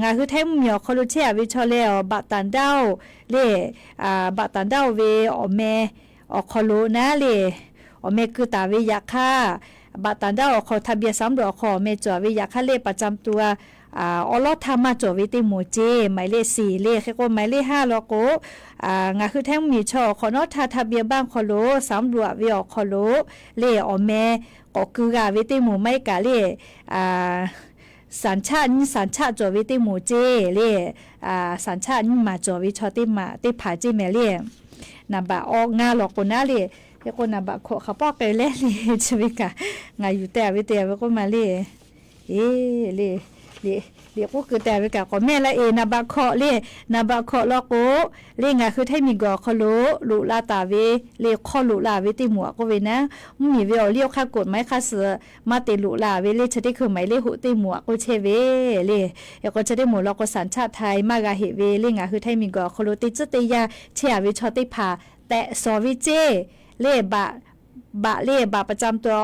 ngaˬ hui Htaiˇ mvuhˇmiˬ awˬ hk'aw lo chehˇ-a ve chaw leh awˬ บัตรต่างด้าว leบัตรต่างด้าว ve awˬ meh awˬ hk'aw lo naˉ le awˬ meh keu taˍ ve yaꞈ hk'aˇ, บัตรต่างด้าว awˬ hk'aw ทะเบียนสำรวจ awˬ hk'aw awˬ meh cawˬ ve yaꞈ hk'aˇ le ประจำตัว awˉ lawˉ htaˇ maˇ cawˬ ve teˇ moˍ ceˇ หมายเลข สี่ le. Hk'e k'o, หมายเลข ห้า law k'o, ngaˬ hui Htaiˇ mvuhˇmiˬ chaw awˬ hk'awꞈ nawˉ htaˇ ทะเบียนบ้าน awˬ hk'aw lo สำรวจ ve awˬ hk'aw lo le awˬ meh k'awꞈ keu g'a ve teˇ moˍ maˇ heˆ kaꞈ le สัญชาติ nyiˇ สัญชาติ cawˬ ve teˇ moˍ ceˇ le. สัญชาติ nyiˇ maˬ cawˬ ve chaw teˇ maˬ teˇ hpaˍ ceˇ mehˍ le. Naˍ baꞈ awˬ ngaˇ law k'o naˉ le, hk'e k'o naˍ baꞈ hkawꞈ hk'aˬ pawˆ k'ai leh le, chi ve kaꞈ ngaˬ yuˬ teh-a ve te-a ve k'oˆ ma le. E, le, le, le k'oˆ keu teh-a ve kaꞈ k'awꞈ mehˆ la e. Naˍ baꞈ hkawꞈ le, naˍ baꞈ hkawꞈ law k'o, le ngaˬ hui Htaiˇ miˬguiˬ awˬ hk'aw lo loꞈ la taˍ ve le hk'awˇ loꞈ la ve teˇ moˍ aꞈ k'oˆ ve naˉ, mvuhˇmiˬ ve awˬ liˇ awˬ hk'aˇ กฎหมาย hk'a suh maˇ te loꞈ la ve le chi teˇ hkui หมายเลข หก teˇ moˍ aꞈ k'oˆ chehˇ ve le. Hk'e k'o, chi teˇ moˍ law k'o สัญชาติไทย maˇ g'a heꞈ ve le ngaˬ hui Htaiˇ miˬguiˬ awˬ hk'aw lo teˇ tcuhˉ teˇ yanˇ chehˇ-a ve chaw teˇ hpaˍ tehꞈ shawˍ ve ceˇ le. Baꞈ, baꞈ le บัตรประจำตัว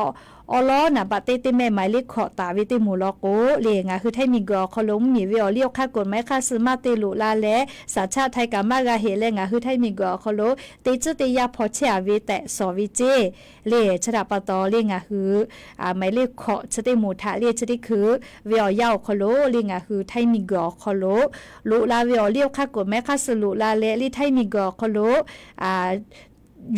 awˉ lawˉ naˍ baꞈ teˇ teˇ mehˆ หมายเลข hkawꞈ taˍ ve teˇ moˍ law k'o le, ngaˬ hui Htaiˇ miˬguiˬ awˬ hk'aw lo mvuhˇmiˬ ve awˬ liˇ awˬ hk'aˇ กฎหมาย hk'a suh maˇ te loꞈ la leh สัญชาติไทย kaꞈ maˇ g'a heꞈ leh ngaˬ hui Htaiˇ miˬguiˬ awˬ hk'aw lo teˇ tcuhˉ teˇ yanˇ hpaw chehˇ-a ve tehꞈ shawˍ ve ceˇ le. Chi htaꞈ pa taw le ngaˬ hui หมายเลข hkawꞈ chi teˇ moˍ htaꞈ le chi teˇ hkui ve awˬ yanˇ awˬ hk'aw lo le ngaˬ hui Htaiˇ miˬguiˬ awˬ hk'aw lo loꞈ la ve awˬ liˇ awˬ hk'aˇ กฎหมาย hk'a suh loꞈ la leh le Htaiˇ miˬguiˬ awˬ hk'aw lo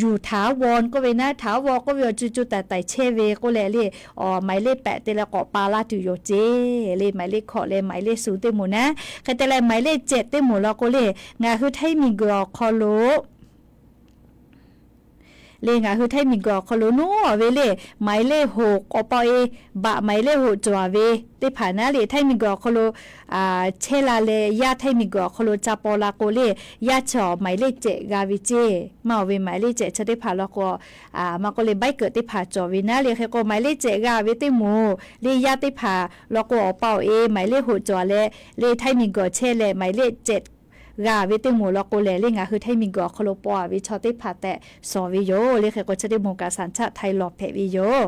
yuˬ ถาวร k'oˆ ve naˉ, ถาวร k'oˆ ve awˬ co co taiˍ taiˍ chehˇ ve k'oˆ leh le, awˬ หมายเลข แปด te leh k'awꞈ pa laˇ tuˬ yoˬ ceˇ le. หมายเลข hkawꞈ leh หมายเลข ศูนย์ teˇ moˍ naˉ, hk'e te leh หมายเลข เจ็ด teˇ moˍ law k'o le, ngaˬ hui Htaiˇ miˬguiˬ awˬ hk'aw lo le ngaˬ hui Htaiˇ miˬguiˬ awˬ hk'aw lo naˉ-a ve le, หมายเลข หก awˬ paw e baꞈ หมายเลข หก cawˬ-a ve teˇ hpaˍ naˉ le Htaiˇ miˬguiˬ awˬ hk'aw lo chehˇ la leh yaˇ Htaiˇ miˬguiˬ awˬ hk'aw lo ca paw la k'o le, yaˇ chaw หมายเลข เจ็ด g'a ve ceˇ. Maˇ-oˬ ve หมายเลข เจ็ด chi teˇ hpaˍ law k'o, maˇ k'oˆ le baiˉ keuꞈ teˇ hpaˍ cawˬ ve naˉ le. Hk'e k'o หมายเลข เจ็ด g'a ve tež moˍ le yaˇ teˇ hpaˍ law k'o, awˬ paw e หมายเลข หก cawˬ leh le Htaiˇ miˬguiˬ chehˇ leh หมายเลข เจ็ด g'a ve teˇ moˍ law k'o lehˬ le, ngaˬ hui Htaiˇ miˬguiˬ awˬ hk'aw lo paw-a ve chaw teˇ hpaˍ tehꞈ shawˍ ve yoˬ le. Hk'e k'o chi teˇ moˍ kaꞈ สัญชาติไทย lawˬ hpehꞈ ve yoˬ.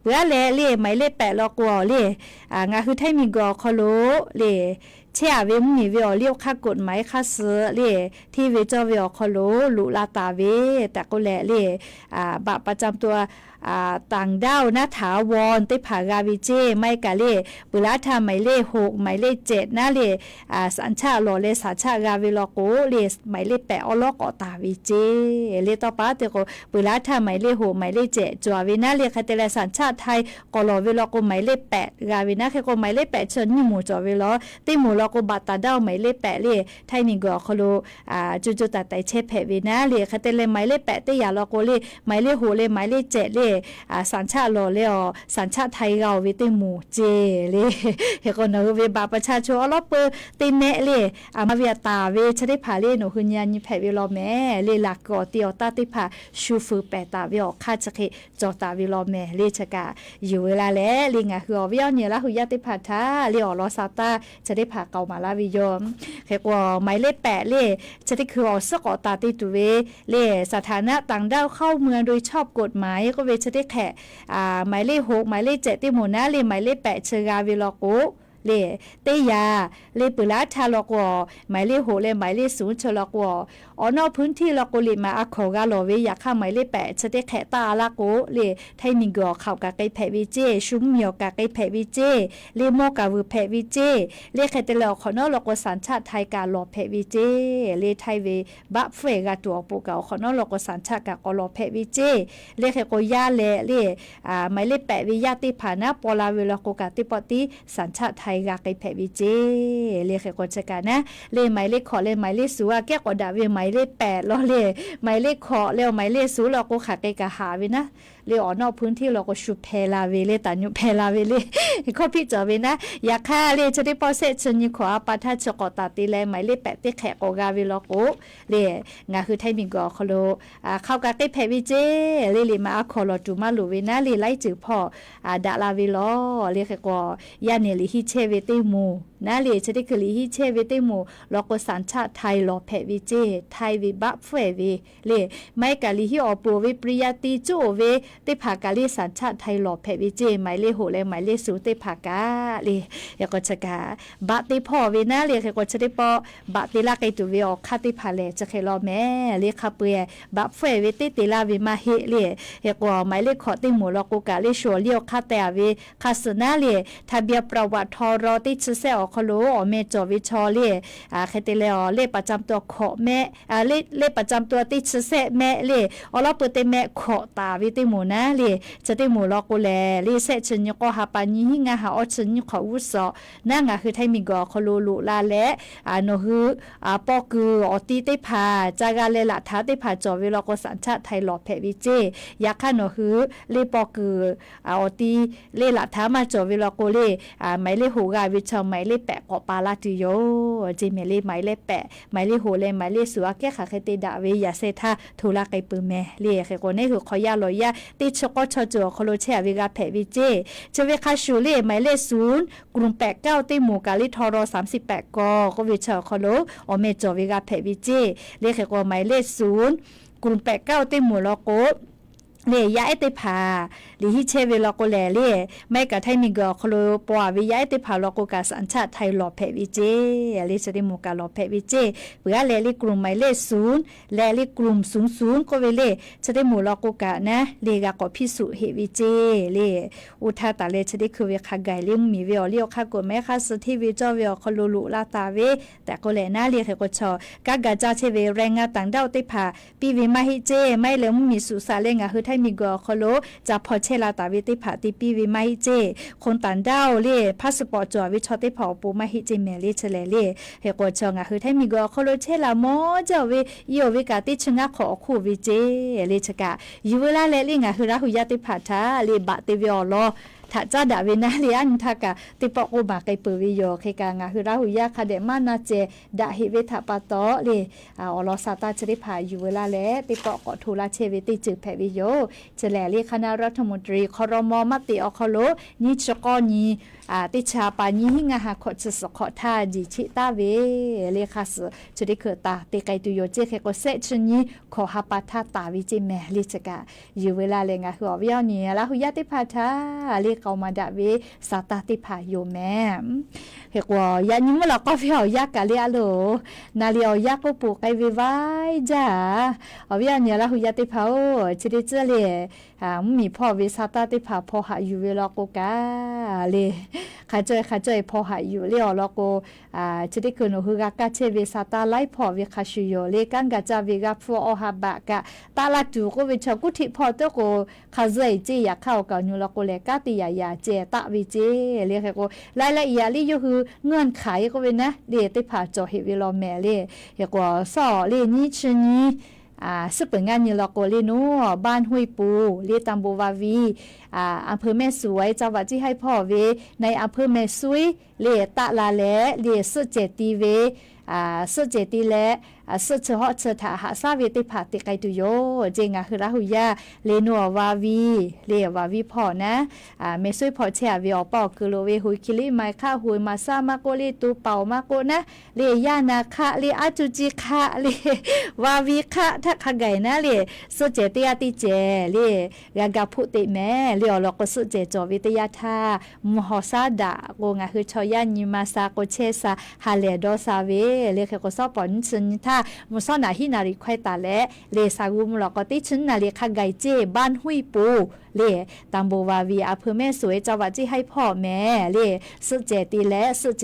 Peuˬ-a leh le หมายเลข แปด law k'o le, ngaˬ hui Htaiˇ miˬguiˬ awˬ hk'aw lo le chehˇ-a ve mvuhˇmiˬ ve awˬ liˇ awˬ hk'aˇ กฎหมาย hk'aˇ suh le, hteˇ ve cawˇ ve awˬ hk'aw lo loꞈ la taˍ ve tehꞈ k'oˆ leh le, บัตรประจำตัว ต่างด้าว naˉ ถาวร teˇ hpaˍ g'a ve ceˇ. Maˇ heˆ kaꞈ le, peuˬ laˉ htaˇ หมายเลขหก หมายเลขเจ็ด naˉ le, สัญชาติ lawˬ leh สัญชาติ g'a ve law k'o le, หมายเลขแปด awˉ lawˉ k'awꞈ taˍ ve ceˇ. Le tawˇ pa te k'o, peuˬ laˉ htaˇ หมายเลขหก หมายเลขเจ็ด cawˬ ve naˉ le, hk'e te leh สัญชาติไทย k'awꞈ lawˬ ve law k'o หมายเลขแปด g'a ve naˉ. Hk'e k'o หมายเลขแปด chi nyiˇ moˍ cawˬ ve law, teˇ moˍ law k'o บัตรต่างด้าว หมายเลขแปด le, htaiˇ miˬguiˬ awˬ hk'aw lo co co taiˍ taiˍ chehˇ hpehꞈ ve naˉ le. Hk'e te leh หมายเลขแปด teˇ yanˇ law k'o le, หมายเลขหก leh หมายเลขเจ็ด le, สัญชาติ lawˬ leh awˬ สัญชาติไทย g'a-oˬ ve teˇ moˍ ceˇ le. Hk'e k'o nawˬ hui ve บัตรประชาชน awˉ lawˉ peu teˇ mehˆ le, a ma ve a taˍ ve chi teˇ hpaˍ le, nawˬ hui nyi a nyi hpehꞈ ve law mehˍ le. Laˬ kuiˬ awˬ ti awˬ taˇ teˇ hpaˍ shu fuiˍ pehˍ taˍ ve awˬ hk'aˇ chi hk'e cawˬ taˍ ve law mehˍ le. Chi kaꞈ yuˬ ve la leh le, ngaˬ hui awˬ viˉ awˬ nyi Laˇ huˍ yaˇ teˇ hpaˍ htaꞈ le awˬ lawn sa taˇ chi teˇ hpaˍ k'aoˍ maˍ laˇ ve yoˬ. Hk'e k'o หมายเลขแปด le, chi teˇ hkui awˬ suhˉ k'awꞈ taˍ te tuˬ ve le, สถานะต่างด้าวเข้าเมืองโดยชอบกฎหมาย k'oˆ ve chi teˇ hk'ehꞈ, หมายเลขหก หมายเลขเจ็ด teˇ moˍ naˉ le, หมายเลขแปด chi g'a ve law k'o le, teˇ yanˇ le peuˬ laˉ htaˇ law k'o, หมายเลขหก leh หมายเลขศูนย์ chi law k'o, awˬ nawˉ พื้นที่ law k'o liꞈ maˍ a hkawnˍ g'a lawˬ ve, yaꞈ hk'aˇ หมายเลขแปด chi teˇ hk'ehꞈ taˇ a laˇ k'o le, htaiˇ miˬguiˬ awˬ hk'aoˍ kaꞈ k'ai hpehꞈ ve ceˇ, shu mvuhˇmiˬ awˬ kaꞈ k'ai hpehꞈ ve ceˇ, le mawˇ kaꞈ vuiˬ hpehꞈ ve ceˇ, le hk'e te leh awˬ hk'awꞈ nawˉ law k'o สัญชาติไทย kaꞈ lawˬ hpehꞈ ve ceˇ. Le htaiˇ ve บัตร fuhˇ-ehˍ g'a tuˬ awˬ pon kaꞈ awˬ hk'awꞈ nawˉ law k'o สัญชาติ kaꞈ k'awꞈ lawˬ hpehꞈ ve ceˇ. Le hk'e k'o yaˇ leh le, หมายเลขแปด ve yaˇ teˇ hpaˍ naˉ paw la ve law k'o kaꞈ teˇ pawˆ tiˉ สัญชาติไทย g'a k'ai hpehꞈ ve ceˇ. Le hk'e k'o chi kaꞈ naˉ le, หมายเลขหก leh หมายเลขศูนย์ aꞈ kehˉ k'awꞈ daꞈ ve หมายเลขแปด law le, หมายเลขหก leh awˬ หมายเลขศูนย์ law k'o hk'aˬ k'ai kaꞈ haꞈ ve naˉ. Le awˬ nawˉ พื้นที่ law k'o shu hpeh la ve le, taˍ nyu hpeh la ve le, hkawˇ hpiˆ cawˬ ve naˉ. Yaꞈ hk'aˇ le chi teˇ pawˆ sehˆ chi nyi hkawꞈ a pa htaˇ chi k'awꞈ taˍ te leh หมายเลขแปด teˇ hk'ehꞈ k'awꞈ g'a ve law k'o le, ngaˬ hui htaiˇ miˬguiˬ awˬ hk'aw lo hk'aoˍ kaꞈ k'ai hpehꞈ ve ceˇ. Le liꞈ maˍ a hkawnˍ lawˬ tuˬ maˇ loˍ ve naˉ le, laiˉ ceuˬ hpawˇ daꞈ la ve law. Le hk'e k'o yaˇ nehˬ liꞈ hiˆ chehˇ ve teˇ moˍ naˉ le, chi teˇ hkui liꞈ hiˆ chehˇ ve teˇ moˍ law k'o สัญชาติไทย lawˬ hpehꞈ ve ceˇ. Htaiˇ ve บัตร fuhˇ-ehˍ ve le, maˇ heˆ kaꞈ liꞈ hiˆ awˬ pon ve ปริญญาตรี cuˉ-oˬ ve teˇ hpaˍ kaꞈ le สัญชาติไทย lawˬ hpehꞈ ve ceˇ. หมายเลขหก leh หมายเลขศูนย์ teˇ hpaˍ kaꞈ le, hk'e k'o chi kaꞈ บัตร teˇ hpawˇ ve naˉ le. Hk'e k'o chi teˇ pawˆ บัตร te laˇ k'ai tuˬ ve awˬ hk'aˇ teˇ hpaˍ lehˬ chi hk'e law mehˍ le, hk'a peu-eˬ บัตร fuhˇ-ehˍ ve teˇ te laˇ ve maˇ heˆ le. Hk'e k'o หมายเลขหก teˇ moˍ law k'o kaꞈ le shu awˬ liˇ awˬ hk'aˇ teh-a ve hk'a suhˍ naˉ le, ทะเบียนประวัติ htaw raw teˇ chi sehˆ awˬ hk'aw lo awˬ meh cawˬ ve chaw le, hk'e te leh awˬ เลขประจำตัว hkawꞈ mehˆ, เลขประจำตัว teˇ chi sehˆ mehˆ le, awˉ lawˉ peu teˇ mehˆ hkawꞈ taˍ ve teˇ moˍ naˉ le, chi teˇ moˍ law k'o lehˬ le, sehˆ chi nyi k'awˇ ha pa nyiˇ hinˉ ngaˇ ha awˇ chi nyiˇ hk'awꞈ g'uˇ suhˍ naˉ ngaˬ hui htaiˇ miˬguiˬ awˬ hk'aw lo loꞈ la leh, nawˬ hui paw kuiˬ awˬ ti teˇ hpaˍ ca g'a leh laꞈ htaꞈ teˇ hpaˍ cawˬ ve law k'o สัญชาติไทย lawˬ hpehꞈ ve ceˇ. Yaꞈ hk'aˇ nawˬ hui le paw kuiˬ awˬ ti le laꞈ htaꞈ maˇ cawˬ ve law k'o le, หมายเลขหก g'a ve chaw หมายเลขแปด k'awꞈ pa laˇ tuˬ yoˬ ceˇ mehˍ le. หมายเลขแปด หมายเลขหก leh หมายเลขศูนย์ aꞈ kehˉ hk'aˬ hk'e te daꞈ ve yaꞈ sheh htaˇ hto laˇ k'ai peuˬ mehˍ le. Hk'e k'o neˉ hui hk'aw yaˇ lawˬ yaˇ teˇ chi k'awˇ chaw ceuˬ awˬ hk'aw lo chehˇ-a ve g'a hpehꞈ ve ceˇ. Chi ve hk'a shuˍ le หมายเลขศูนย์ กลุ่มแปดเก้า teˇ moˍ kaꞈ le htaw raw สามสิบแปด ก k'oˆ ve chi awˬ hk'aw lo awˬ meh cawˬ ve g'a hpehꞈ ve ceˇ. Le hk'e k'o หมายเลขศูนย์ กลุ่มแปดเก้า teˇ moˍ law k'o le, yaˇ ehˉ teˇ hpaˍ liꞈ hiˆ chehˇ ve law k'o lehˬ le, maˇ heˆ kaꞈ htaiˇ miˬguiˬ awˬ hk'aw lo paw-a ve yaˇ ehˉ teˇ hpaˍ law k'o kaꞈ สัญชาติไทย lawˬ hpehꞈ ve ceˇ. Le chi teˇ moˍ kaꞈ lawˬ hpehꞈ ve ceˇ. Peuˬ-a leh le กลุ่มหมายเลขศูนย์ leh le กลุ่มศูนย์ศูนย์ k'oˆ ve le, chi teˇ moˍ law k'o kaꞈ naˉ le g'a k'awꞈ hpiˇ suꞈ heꞈ ve ceˇ le. Oˇ htaˇ taˍ leh chi teˇ hkui ve hk'a gaˬ le mvuhˇmiˬ ve awˬ liˇ awˬ hk'aˇ กฎหมาย hk'aˇ suh hteˇ ve cawˇ ve awˬ hk'aw lo loꞈ la taˍ ve tehꞈ k'oˆ leh naˉ le. Hk'e k'o chaw kanˉ ga caˇ chehˇ ve แรงงานต่างด้าว teˇ hpaˍ piˇ ve maˇ heˆ ceˇ. Maˇ heˆ leh mvuhˇmiˬ suꞈ saˍ leh ngaˬ hui htaiˇ miˬguiˬ awˬ hk'aw lo ca hpaw chehˇ la taˍ ve teˇ hpaˍ te piˇ ve maˇ heˆ ceˇ. คนต่างด้าว le passport cawˬ ve chaw teˇ hpaˍ awˬ pon maˇ heˆ ceˇ mehˍ le chi lehˬ le. Hk'e k'o chaw ngaˬ hui htaiˇ miˬguiˬ awˬ hk'aw lo chehˇ la mawˇ jaˇ-oˬ ve, i-oˬ ve kaꞈ teˇ chi ngaˇ hk'awꞈ awˬ hk'oˆ ve ceˇ le. Chi kaꞈ yuˬ veu laˇ leh le ngaˬ hui Laˇ huˍ yaˇ teˇ hpaˍ htaꞈ le บัตร te ve awˬ lawn htaꞈ caˉ daꞈ ve naˉ le, aˉ nyi htaˇ kaꞈ teˇ pawˆ k'oˆ maˍ k'ai peuˬ ve yoˬ. Hk'e kaꞈ ngaˬ hui Laˇ huˍ yaˇ hk'a dehꞈ maˇ na cehˬ daꞈ heꞈ ve htaꞈ pa taw le, awˬ lawn sa taˇ chi teˇ hpaˍ yuˬ veu laˇ leh teˇ pawˆ k'awꞈ hto laˇ chehˇ ve teˇ ceuˬ hpehꞈ ve yoˬ. Chi lehˬ le คณะรัฐมนตรี ครม. maˇ teꞈ awˬ hk'aw lo nyiˇ chi k'awˇ nyi teˇ chi ha pa nyiˇ hinˉ ngaˇ ha hkawꞈ chi suhˍ hk'awꞈ htaˇ jiˬ cheˆ taˍ ve le hk'a suhˍ chi teˇ hkui taˍ te k'ai tuˬ yoˬ ceˇ. Hk'e k'o shehˆ chi nyiˇ hkawꞈ ha pa htaˇ taˍ ve ceˇ mehˍ le chi kaꞈ yuˬ ve la lehˬ ngaˬ hui awˬ viˉ awˬ nyi Laˇ hu yaˇ teˇ hpaˍ htaꞈ le k'aoˍ maˍ daꞈ ve sa taˇ teˇ hpaˍ yoˬ mehˍ. Hk'e k'o yaꞈ nyi mvuhˇ lawꞈ k'awˇ ve awˬ yanˇ kaꞈ le a loˬ, na le awˬ yanˇ k'oˆ peuˬ k'ai ve vaiˇ jaˇ. Awˬ viˉ awˬ nyi Laˇ hu yaˇ teˇ hpaˍ-oˬ, chi teˇ ceuˬ le mvuhˇmiˬ hpawˇ ve sa taˇ teˇ hpaˍ hpaw haꞈ yuˬ ve law k'o kaꞈ le, hk'a caweh hk'a caweh hpaw haꞈ yuˬ le awˬ lawn k'o, chi teˇ hkui nawˬ hui g'a kaˇ chehˇ ve sa taˇ laiˉ hpawˇ ve hk'a shuˍ yoˬ le. Kanˉ gaˬ caˇ ve g'a hpfuhˇ awˬ ha baꞈ kaꞈ taˆ laˇ tuˬ k'oˆ ve chaw kuˉ htiˆ hpawˇ teˇ k'o hk'a zuhˆ e ceˇ. Yaꞈ hk'aˇ awˬ kaˍ awˬ nyu law k'o lehˬ kanˉ teˇ yaꞈ yaꞈ ceh taˆ ve ceˇ le. Hk'e k'o laiˉ laiˉ yaꞈ le yawˇ hui เงื่อนไข k'oˆ ve naˉ le teˇ hpaˍ cawˬ heꞈ ve law mehˍ le. Hk'e k'o shawˉ le nyiˇ chi nyiˇ suhˉ peuˬ ngaˇ nyi law k'o le naˬ บ้านห้วยปู le ตำบลวาวี อำเภอแม่สวย จังหวัดเชียงราย hpawˇ ve na อำเภอแม่สวย le taˆ la leh le suhˆ cehˬ ti ve, suhˆ cehˬ ti leh suhˆ chi hawˆ chi htaꞈ haꞈ shaˉ ve teˇ hpaˍ te k'ai tuˬ yoˬ ceˇ. Ngaˬ hui Laˇ hu yaˇ le naˬ วาวี le วาวี hpawˇ naˉ แม่สวย hpawˇ chehˇ a ve awˬ paˇ awˬ kuiˬ loˍ ve ห้วยขี้เหล็ก maˇ heˆ hk'aˆ ห้วยหมากซ้าย maˇ k'oˆ le ตูเป๋า maˇ k'oˆ naˉ le yaˇ naˍ hk'aˆ le aˉ cuˇ ciˇ hk'aˆ le วาวี hk'aˆ htaˇ hk'a gaˬ naˉ le suhˆ cehˬ teˇ g'aˇ teˇ cehˬ le g'a ga hpoˆ teꞈ mehˍ le awˬ lawn k'o suhˆ cehˬ cawˬ ve teˇ yanˇ htaˇ mvuhˇ haw shaˉ daꞈ k'o ngaˬ hui chaw yaˇ nyi ma sha k'o chehˇ sha ha lehˬ dawˇ sha ve le. Hk'e k'o shawˉ pawˍ nyiˇ chi nyiˇ htaˇ mvuhˇ shawˉ naꞈ hiˉ naˍ riˍ hkawehˇ taˍ leh le sa g'uˇ mvuhˇ law k'o teˇ chi naˍ riˍ hk'a gaˬ ceˇ บ้านห้วยปู le ตำบลวาวี อำเภอแม่สวย จังหวัดเชียงราย hpawˇ mehˍ le suhˆ cehˬ ti leh suhˆ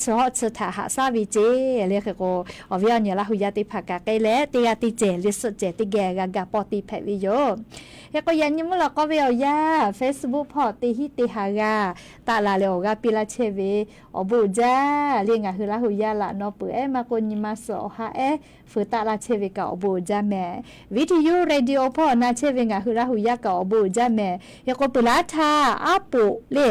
chi hawˆ chi htaꞈ haꞈ shaˉ ve ceˇ le. Hk'e k'o awˬ viˉ awˬ nyi Laˇ hu yaˇ teˇ hpaˍ kaꞈ k'ai leh teˇ g'aˇ teˇ cehˬ le suhˆ cehˬ teˇ geh g'a ga pawˇ te hpehꞈ ve yoˬ. Hk'e k'o yaꞈ nyi mvuhˇ law k'awˇ ve awˬ yanˇ Facebook hpawˇ teˇ hinˉ teˇ ha g'aˇ taˆ la leh awˬ g'aˇ piˇ laˇ chehˇ ve awˬ bon uiˍ jaˇ le. Ngaˬ hui Laˇ hu yaˇ laꞈ naw peuˬ ehˉ maˇ k'oˆ nyi ma suhˍ awˬ ha ehˉ feu taˆ laˇ chehˇ ve kaꞈ awˬ bon uiˍ jaˇ mehˍ. Video radio hpawˇ na chehˇ ve ngaˬ hui Laˇ hu yaˇ kaꞈ awˬ bon uiˍ jaˇ mehˍ. Hk'e k'o peuˬ laˇ htaˇ aˉ poꞈ le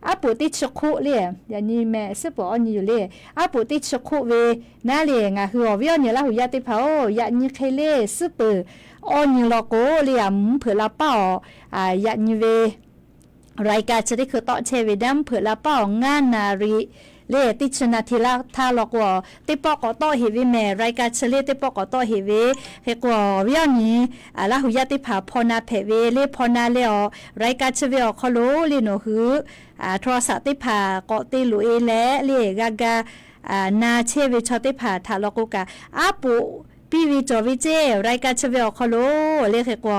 aˉ poꞈ teˇ chi hk'oˆ le, yaꞈ nyi mehˍ suhˉ peuˬ awˬ nyi yoˬ le. Aˉ poꞈ teˇ chi hk'oˆ ve naˉ le ngaˬ hui awˬ viˉ awˬ nyi Laˇ hu yaˇ teˇ hpaˍ-oˬ, yaꞈ nyi hk'e le suhˉ peuˬ awˬ nyi law k'o le a mvuhˇ hpeuꞈ la paˇ awˬ yaꞈ nyi ve รายการ chi teˇ hkui tawˆ chehˇ ve naˉ mvuhˇ hpeuꞈ la paˇ awˬ ngaˇ naˍ riˍ le teˇ chi naˍ hti laˇ htaˇ law k'o teˇ pawˆ k'awꞈ tawˆ heꞈ ve mehˍ. รายการ chi le teˇ pawˆ k'awꞈ tawˆ heꞈ ve. Hk'e k'o awˬ viˉ awˬ nyi Laˇ hu yaˇ teˇ hpaˍ hpaw na hpehꞈ ve le hpaw na leh awˬ รายการ chi ve awˬ hk'aw lo le nawˬ hui โทรศัพท์ teˇ hpaˍ k'awꞈ te loꞈ e leh le g'a ga na chehˇ ve chaw teˇ hpaˍ htaꞈ law k'o kaꞈ aˉ poꞈ piˇ ve cawˬ ve ceˇ. รายการ chi ve awˬ hk'aw lo le hk'e k'o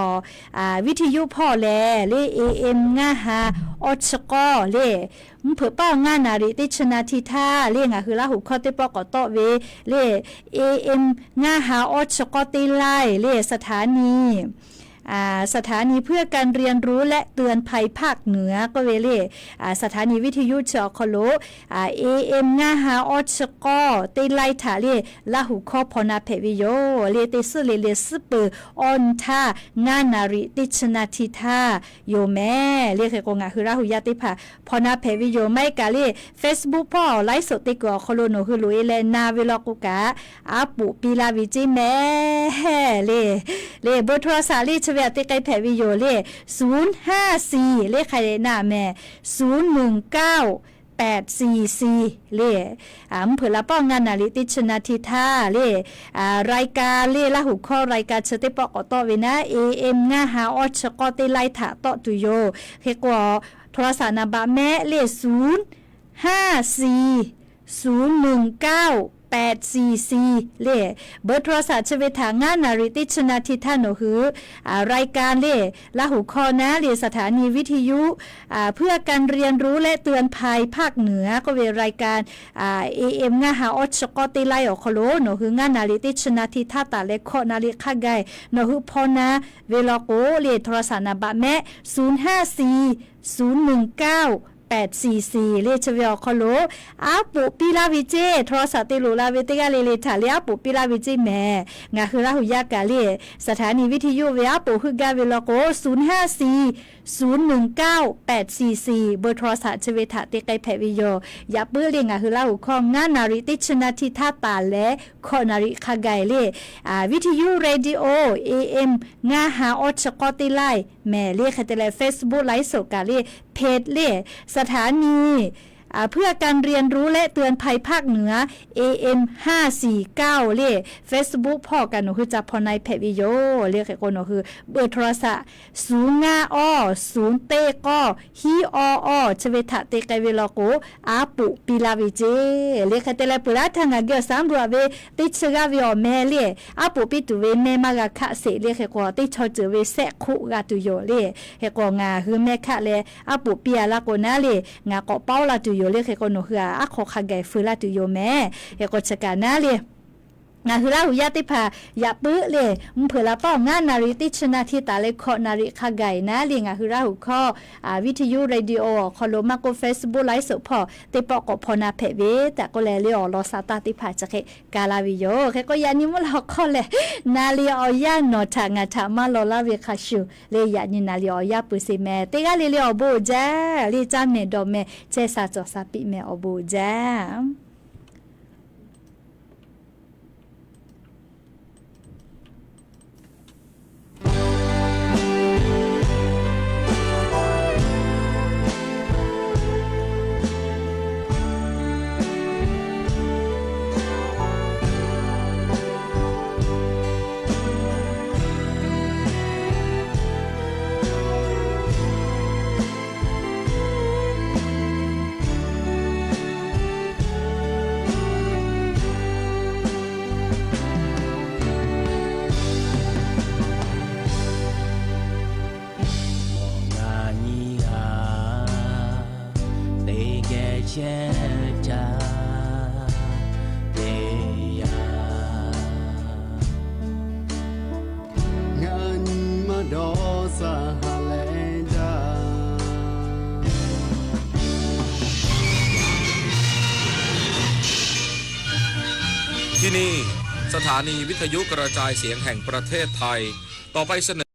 วิทยุ hpawˇ lehˬ le AM ngaˇ ha awˇ chi k'awˇ le mvuhˇ hpeuꞈ paˇ awˬ ngaˇ naˍ riˍ teˇ chi naˍ hti htaˇ le ngaˬ hui Laˇ hu hkawˇ teˇ pawˆ k'awꞈ tawˆ ve le AM ngaˇ ha awˇ chi k'awˇ teˇ laiˇ le สถานี สถานีเพื่อการเรียนรู้และเตือนภัยภาคเหนือ k'oˆ ve le สถานีวิทยุ chi awˬ hk'aw lo AM ngaˇ ha awˇ chi k'awˇ teˇ laiˇ htaꞈ le Laˇ hu hkawˇ hpaw na hpehꞈ ve yoˬ le. Teˇ suhˉ le le suhˉ peuˬ awˇ nyi htaˇ ngaˇ naˍ riˍ teˇ chi naˍ hti htaˇ yoˬ mehˍ le. Hk'e k'o ngaˬ hui Laˇ hu yaˇ teˇ hpaˍ hpaw na hpehꞈ ve yoˬ. Maˇ heˆ kaꞈ le Facebook hpawˇ ไลฟ์สด te kuiˬ awˬ hk'aw lo nawˬ hui loꞈ e leh na ve law k'o kaꞈ aˉ poꞈ piˇ laˇ ve ceˇ mehˍ le. Le เบอร์โทรศัพท์ le chi ve aꞈ te k'ai hpehꞈ ve yoˬ le. ศูนย์ห้าสี่ le hk'aˬ hk'e na mehˍ ศูนย์หนึ่งเก้า แปดสี่สี่ le mvuhˇ hpeuꞈ la paˇ awˬ ngaˇ naˍ riˍ teˇ chi naˍ hti htaˇ le รายการ le Laˇ hu hkawˇ รายการ chi teˇ pawˆ k'awꞈ tawˆ ve naˉ AM ngaˇ ha awˇ chi k'awˇ teˇ laiˇ htaꞈ tawˆ tuˬ yoˬ. Hk'e k'o โทรศัพท์ navbaꞈ mehˆ le ศูนย์ห้าสี่ ศูนย์หนึ่งเก้า แปดสี่สี่ le เบอร์โทรศัพท์ chi ve htaꞈ ngaˇ naˍ riˍ teˇ chi naˍ hti htaˇ nawˬ hui รายการ le Laˇ hu hkawˇ naˉ le สถานีวิทยุ เพื่อการเรียนรู้และเตือนภัยภาคเหนือ k'oˆ ve รายการ AM ngaˇ ha awˇ chi k'awˇ teˇ laiˇ awˬ hk'aw lo nawˬ hui ngaˇ naˍ riˍ teˇ chi naˍ hti htaˇ taˍ leh hkawꞈ naˍ riˍ hk'a gaˬ nawˬ hui hpaw na ve law k'o le โทรศัพท์ navbaꞈ mehˆ ศูนย์ห้าสี่ ศูนย์หนึ่งเก้า แปดสี่สี่ le chi ve awˬ hk'aw lo aˉ poꞈ piˇ laˇ ve ceˇ. โทรศัพท์ te loꞈ la ve teˇ g'aˇ le le htaꞈ le aˉ poꞈ piˇ laˇ ve ceˇ mehˍ. Ngaˬ hui Laˇ hu yaˇ kaꞈ le สถานีวิทยุ ve aˉ poꞈ heuˆ gaˇ ve law k'o ศูนย์ห้าสี่ ศูนย์หนึ่งเก้า แปดสี่สี่ เบอร์โทรศัพท์ chi ve htaꞈ te k'ai hpehꞈ ve yoˬ. Yaꞈ puiˉ le ngaˬ hui Laˇ hu hkawˇ ngaˇ naˍ riˍ teˇ chi naˍ hti htaˇ taˍ leh hkawꞈ naˍ riˍ hk'a gaˬ le วิทยุ radio AM ngaˇ ha awˇ chi k'awˇ teˇ laiˇ mehˍ le. Hk'e te leh Facebook ไลฟ์สด kaꞈ le, page le, สถานี เพื่อการเรียนรู้และเตือนภัยภาคเหนือ เอเอ็ม ห้าสี่เก้า le. Facebook hpawˇ kaꞈ nawˬ hui ca hpaw na-e hpehꞈ ve yoˬ le. Hk'e k'o nawˬ hui เบอร์โทรศัพท์ ศูนย์ ngaˇ อ ศูนย์ เต กอ hiˉ อ อ chi ve htaꞈ te k'ai ve law k'o, aˉ poꞈ piˇ laˇ ve ceˇ le. Hk'e te leh peuˬ laˇ htaˇ ngaˬ geh awˬ saˉ bvuhꞈ-a ve teˇ chi g'aˇ ve awˬ meh le, aˉ poꞈ piˇ tuˬ ve meh maˇ g'a hkaˆ sheˍ le. Hk'e k'o teˇ chaw ceuˬ ve sehˆ hk'oˆ g'a tuˬ yoˬ le. Hk'e k'o ngaˬ hui meh hkaˆ leh aˉ poꞈ piˇ-a laˇ k'o naˉ le, ngaˬ k'awꞈ paoˉ laˇ tuˬ yoˬ le. Hk'e k'o nawˬ hui-a aˉ hk'aw hk'a gaˬ feu laˇ tuˬ yoˬ mehˍ. Hk'e k'o chi kaꞈ naˉ le, ngaˬ hui Laˇ huˍ yaˇ teˇ hpaˍ yaꞈ puiˉ le, mvuhˇ hpeuꞈ la paˇ awˬ ngaˇ นาที teˇ chi นาที taˍ leh hkawꞈ นาที hk'a gaˬ naˉ le, ngaˬ hui Laˇ huˍ hkawˇ วิทยุ radio awˬ hk'aw lo maˇ k'oˆ Facebook ไลฟ์สด hpawˇ teˇ pawˆ k'awꞈ hpaw na hpehꞈ ve tehꞈ k'oˆ leh le, awˬ lawn sa taˇ teˇ hpaˍ chi hk'e ka laˇ ve yoˬ. Hk'e k'o yaꞈ nyi mvuhˇ lawˬ hk'aw lehˬ, na le awˬ yanˇ nawˬ htaꞈ ngaˬ htaꞈ maˇ law laˇ ve hk'a shuˍ le, yaꞈ nyi na le awˬ yanˇ peuˬ sheˍ mehˍ. Teˇ g'aˇ le le awˬ bon uiˍ jaˇ le, caˇ mehˍ dawˬ mehˍ chehˇ sha cawˬ sha piˇ mehˍ, awˬ bon uiˍ jaˇ. Ngaˬ nyi-a, teˇ geh chehˇ caˇ te yaˇ. Ngaˬ nyi maˇ dawˇ sa ha leh jaˇ. ที่นี่ สถานีวิทยุกระจายเสียงแห่งประเทศไทย ต่อไปเสนอ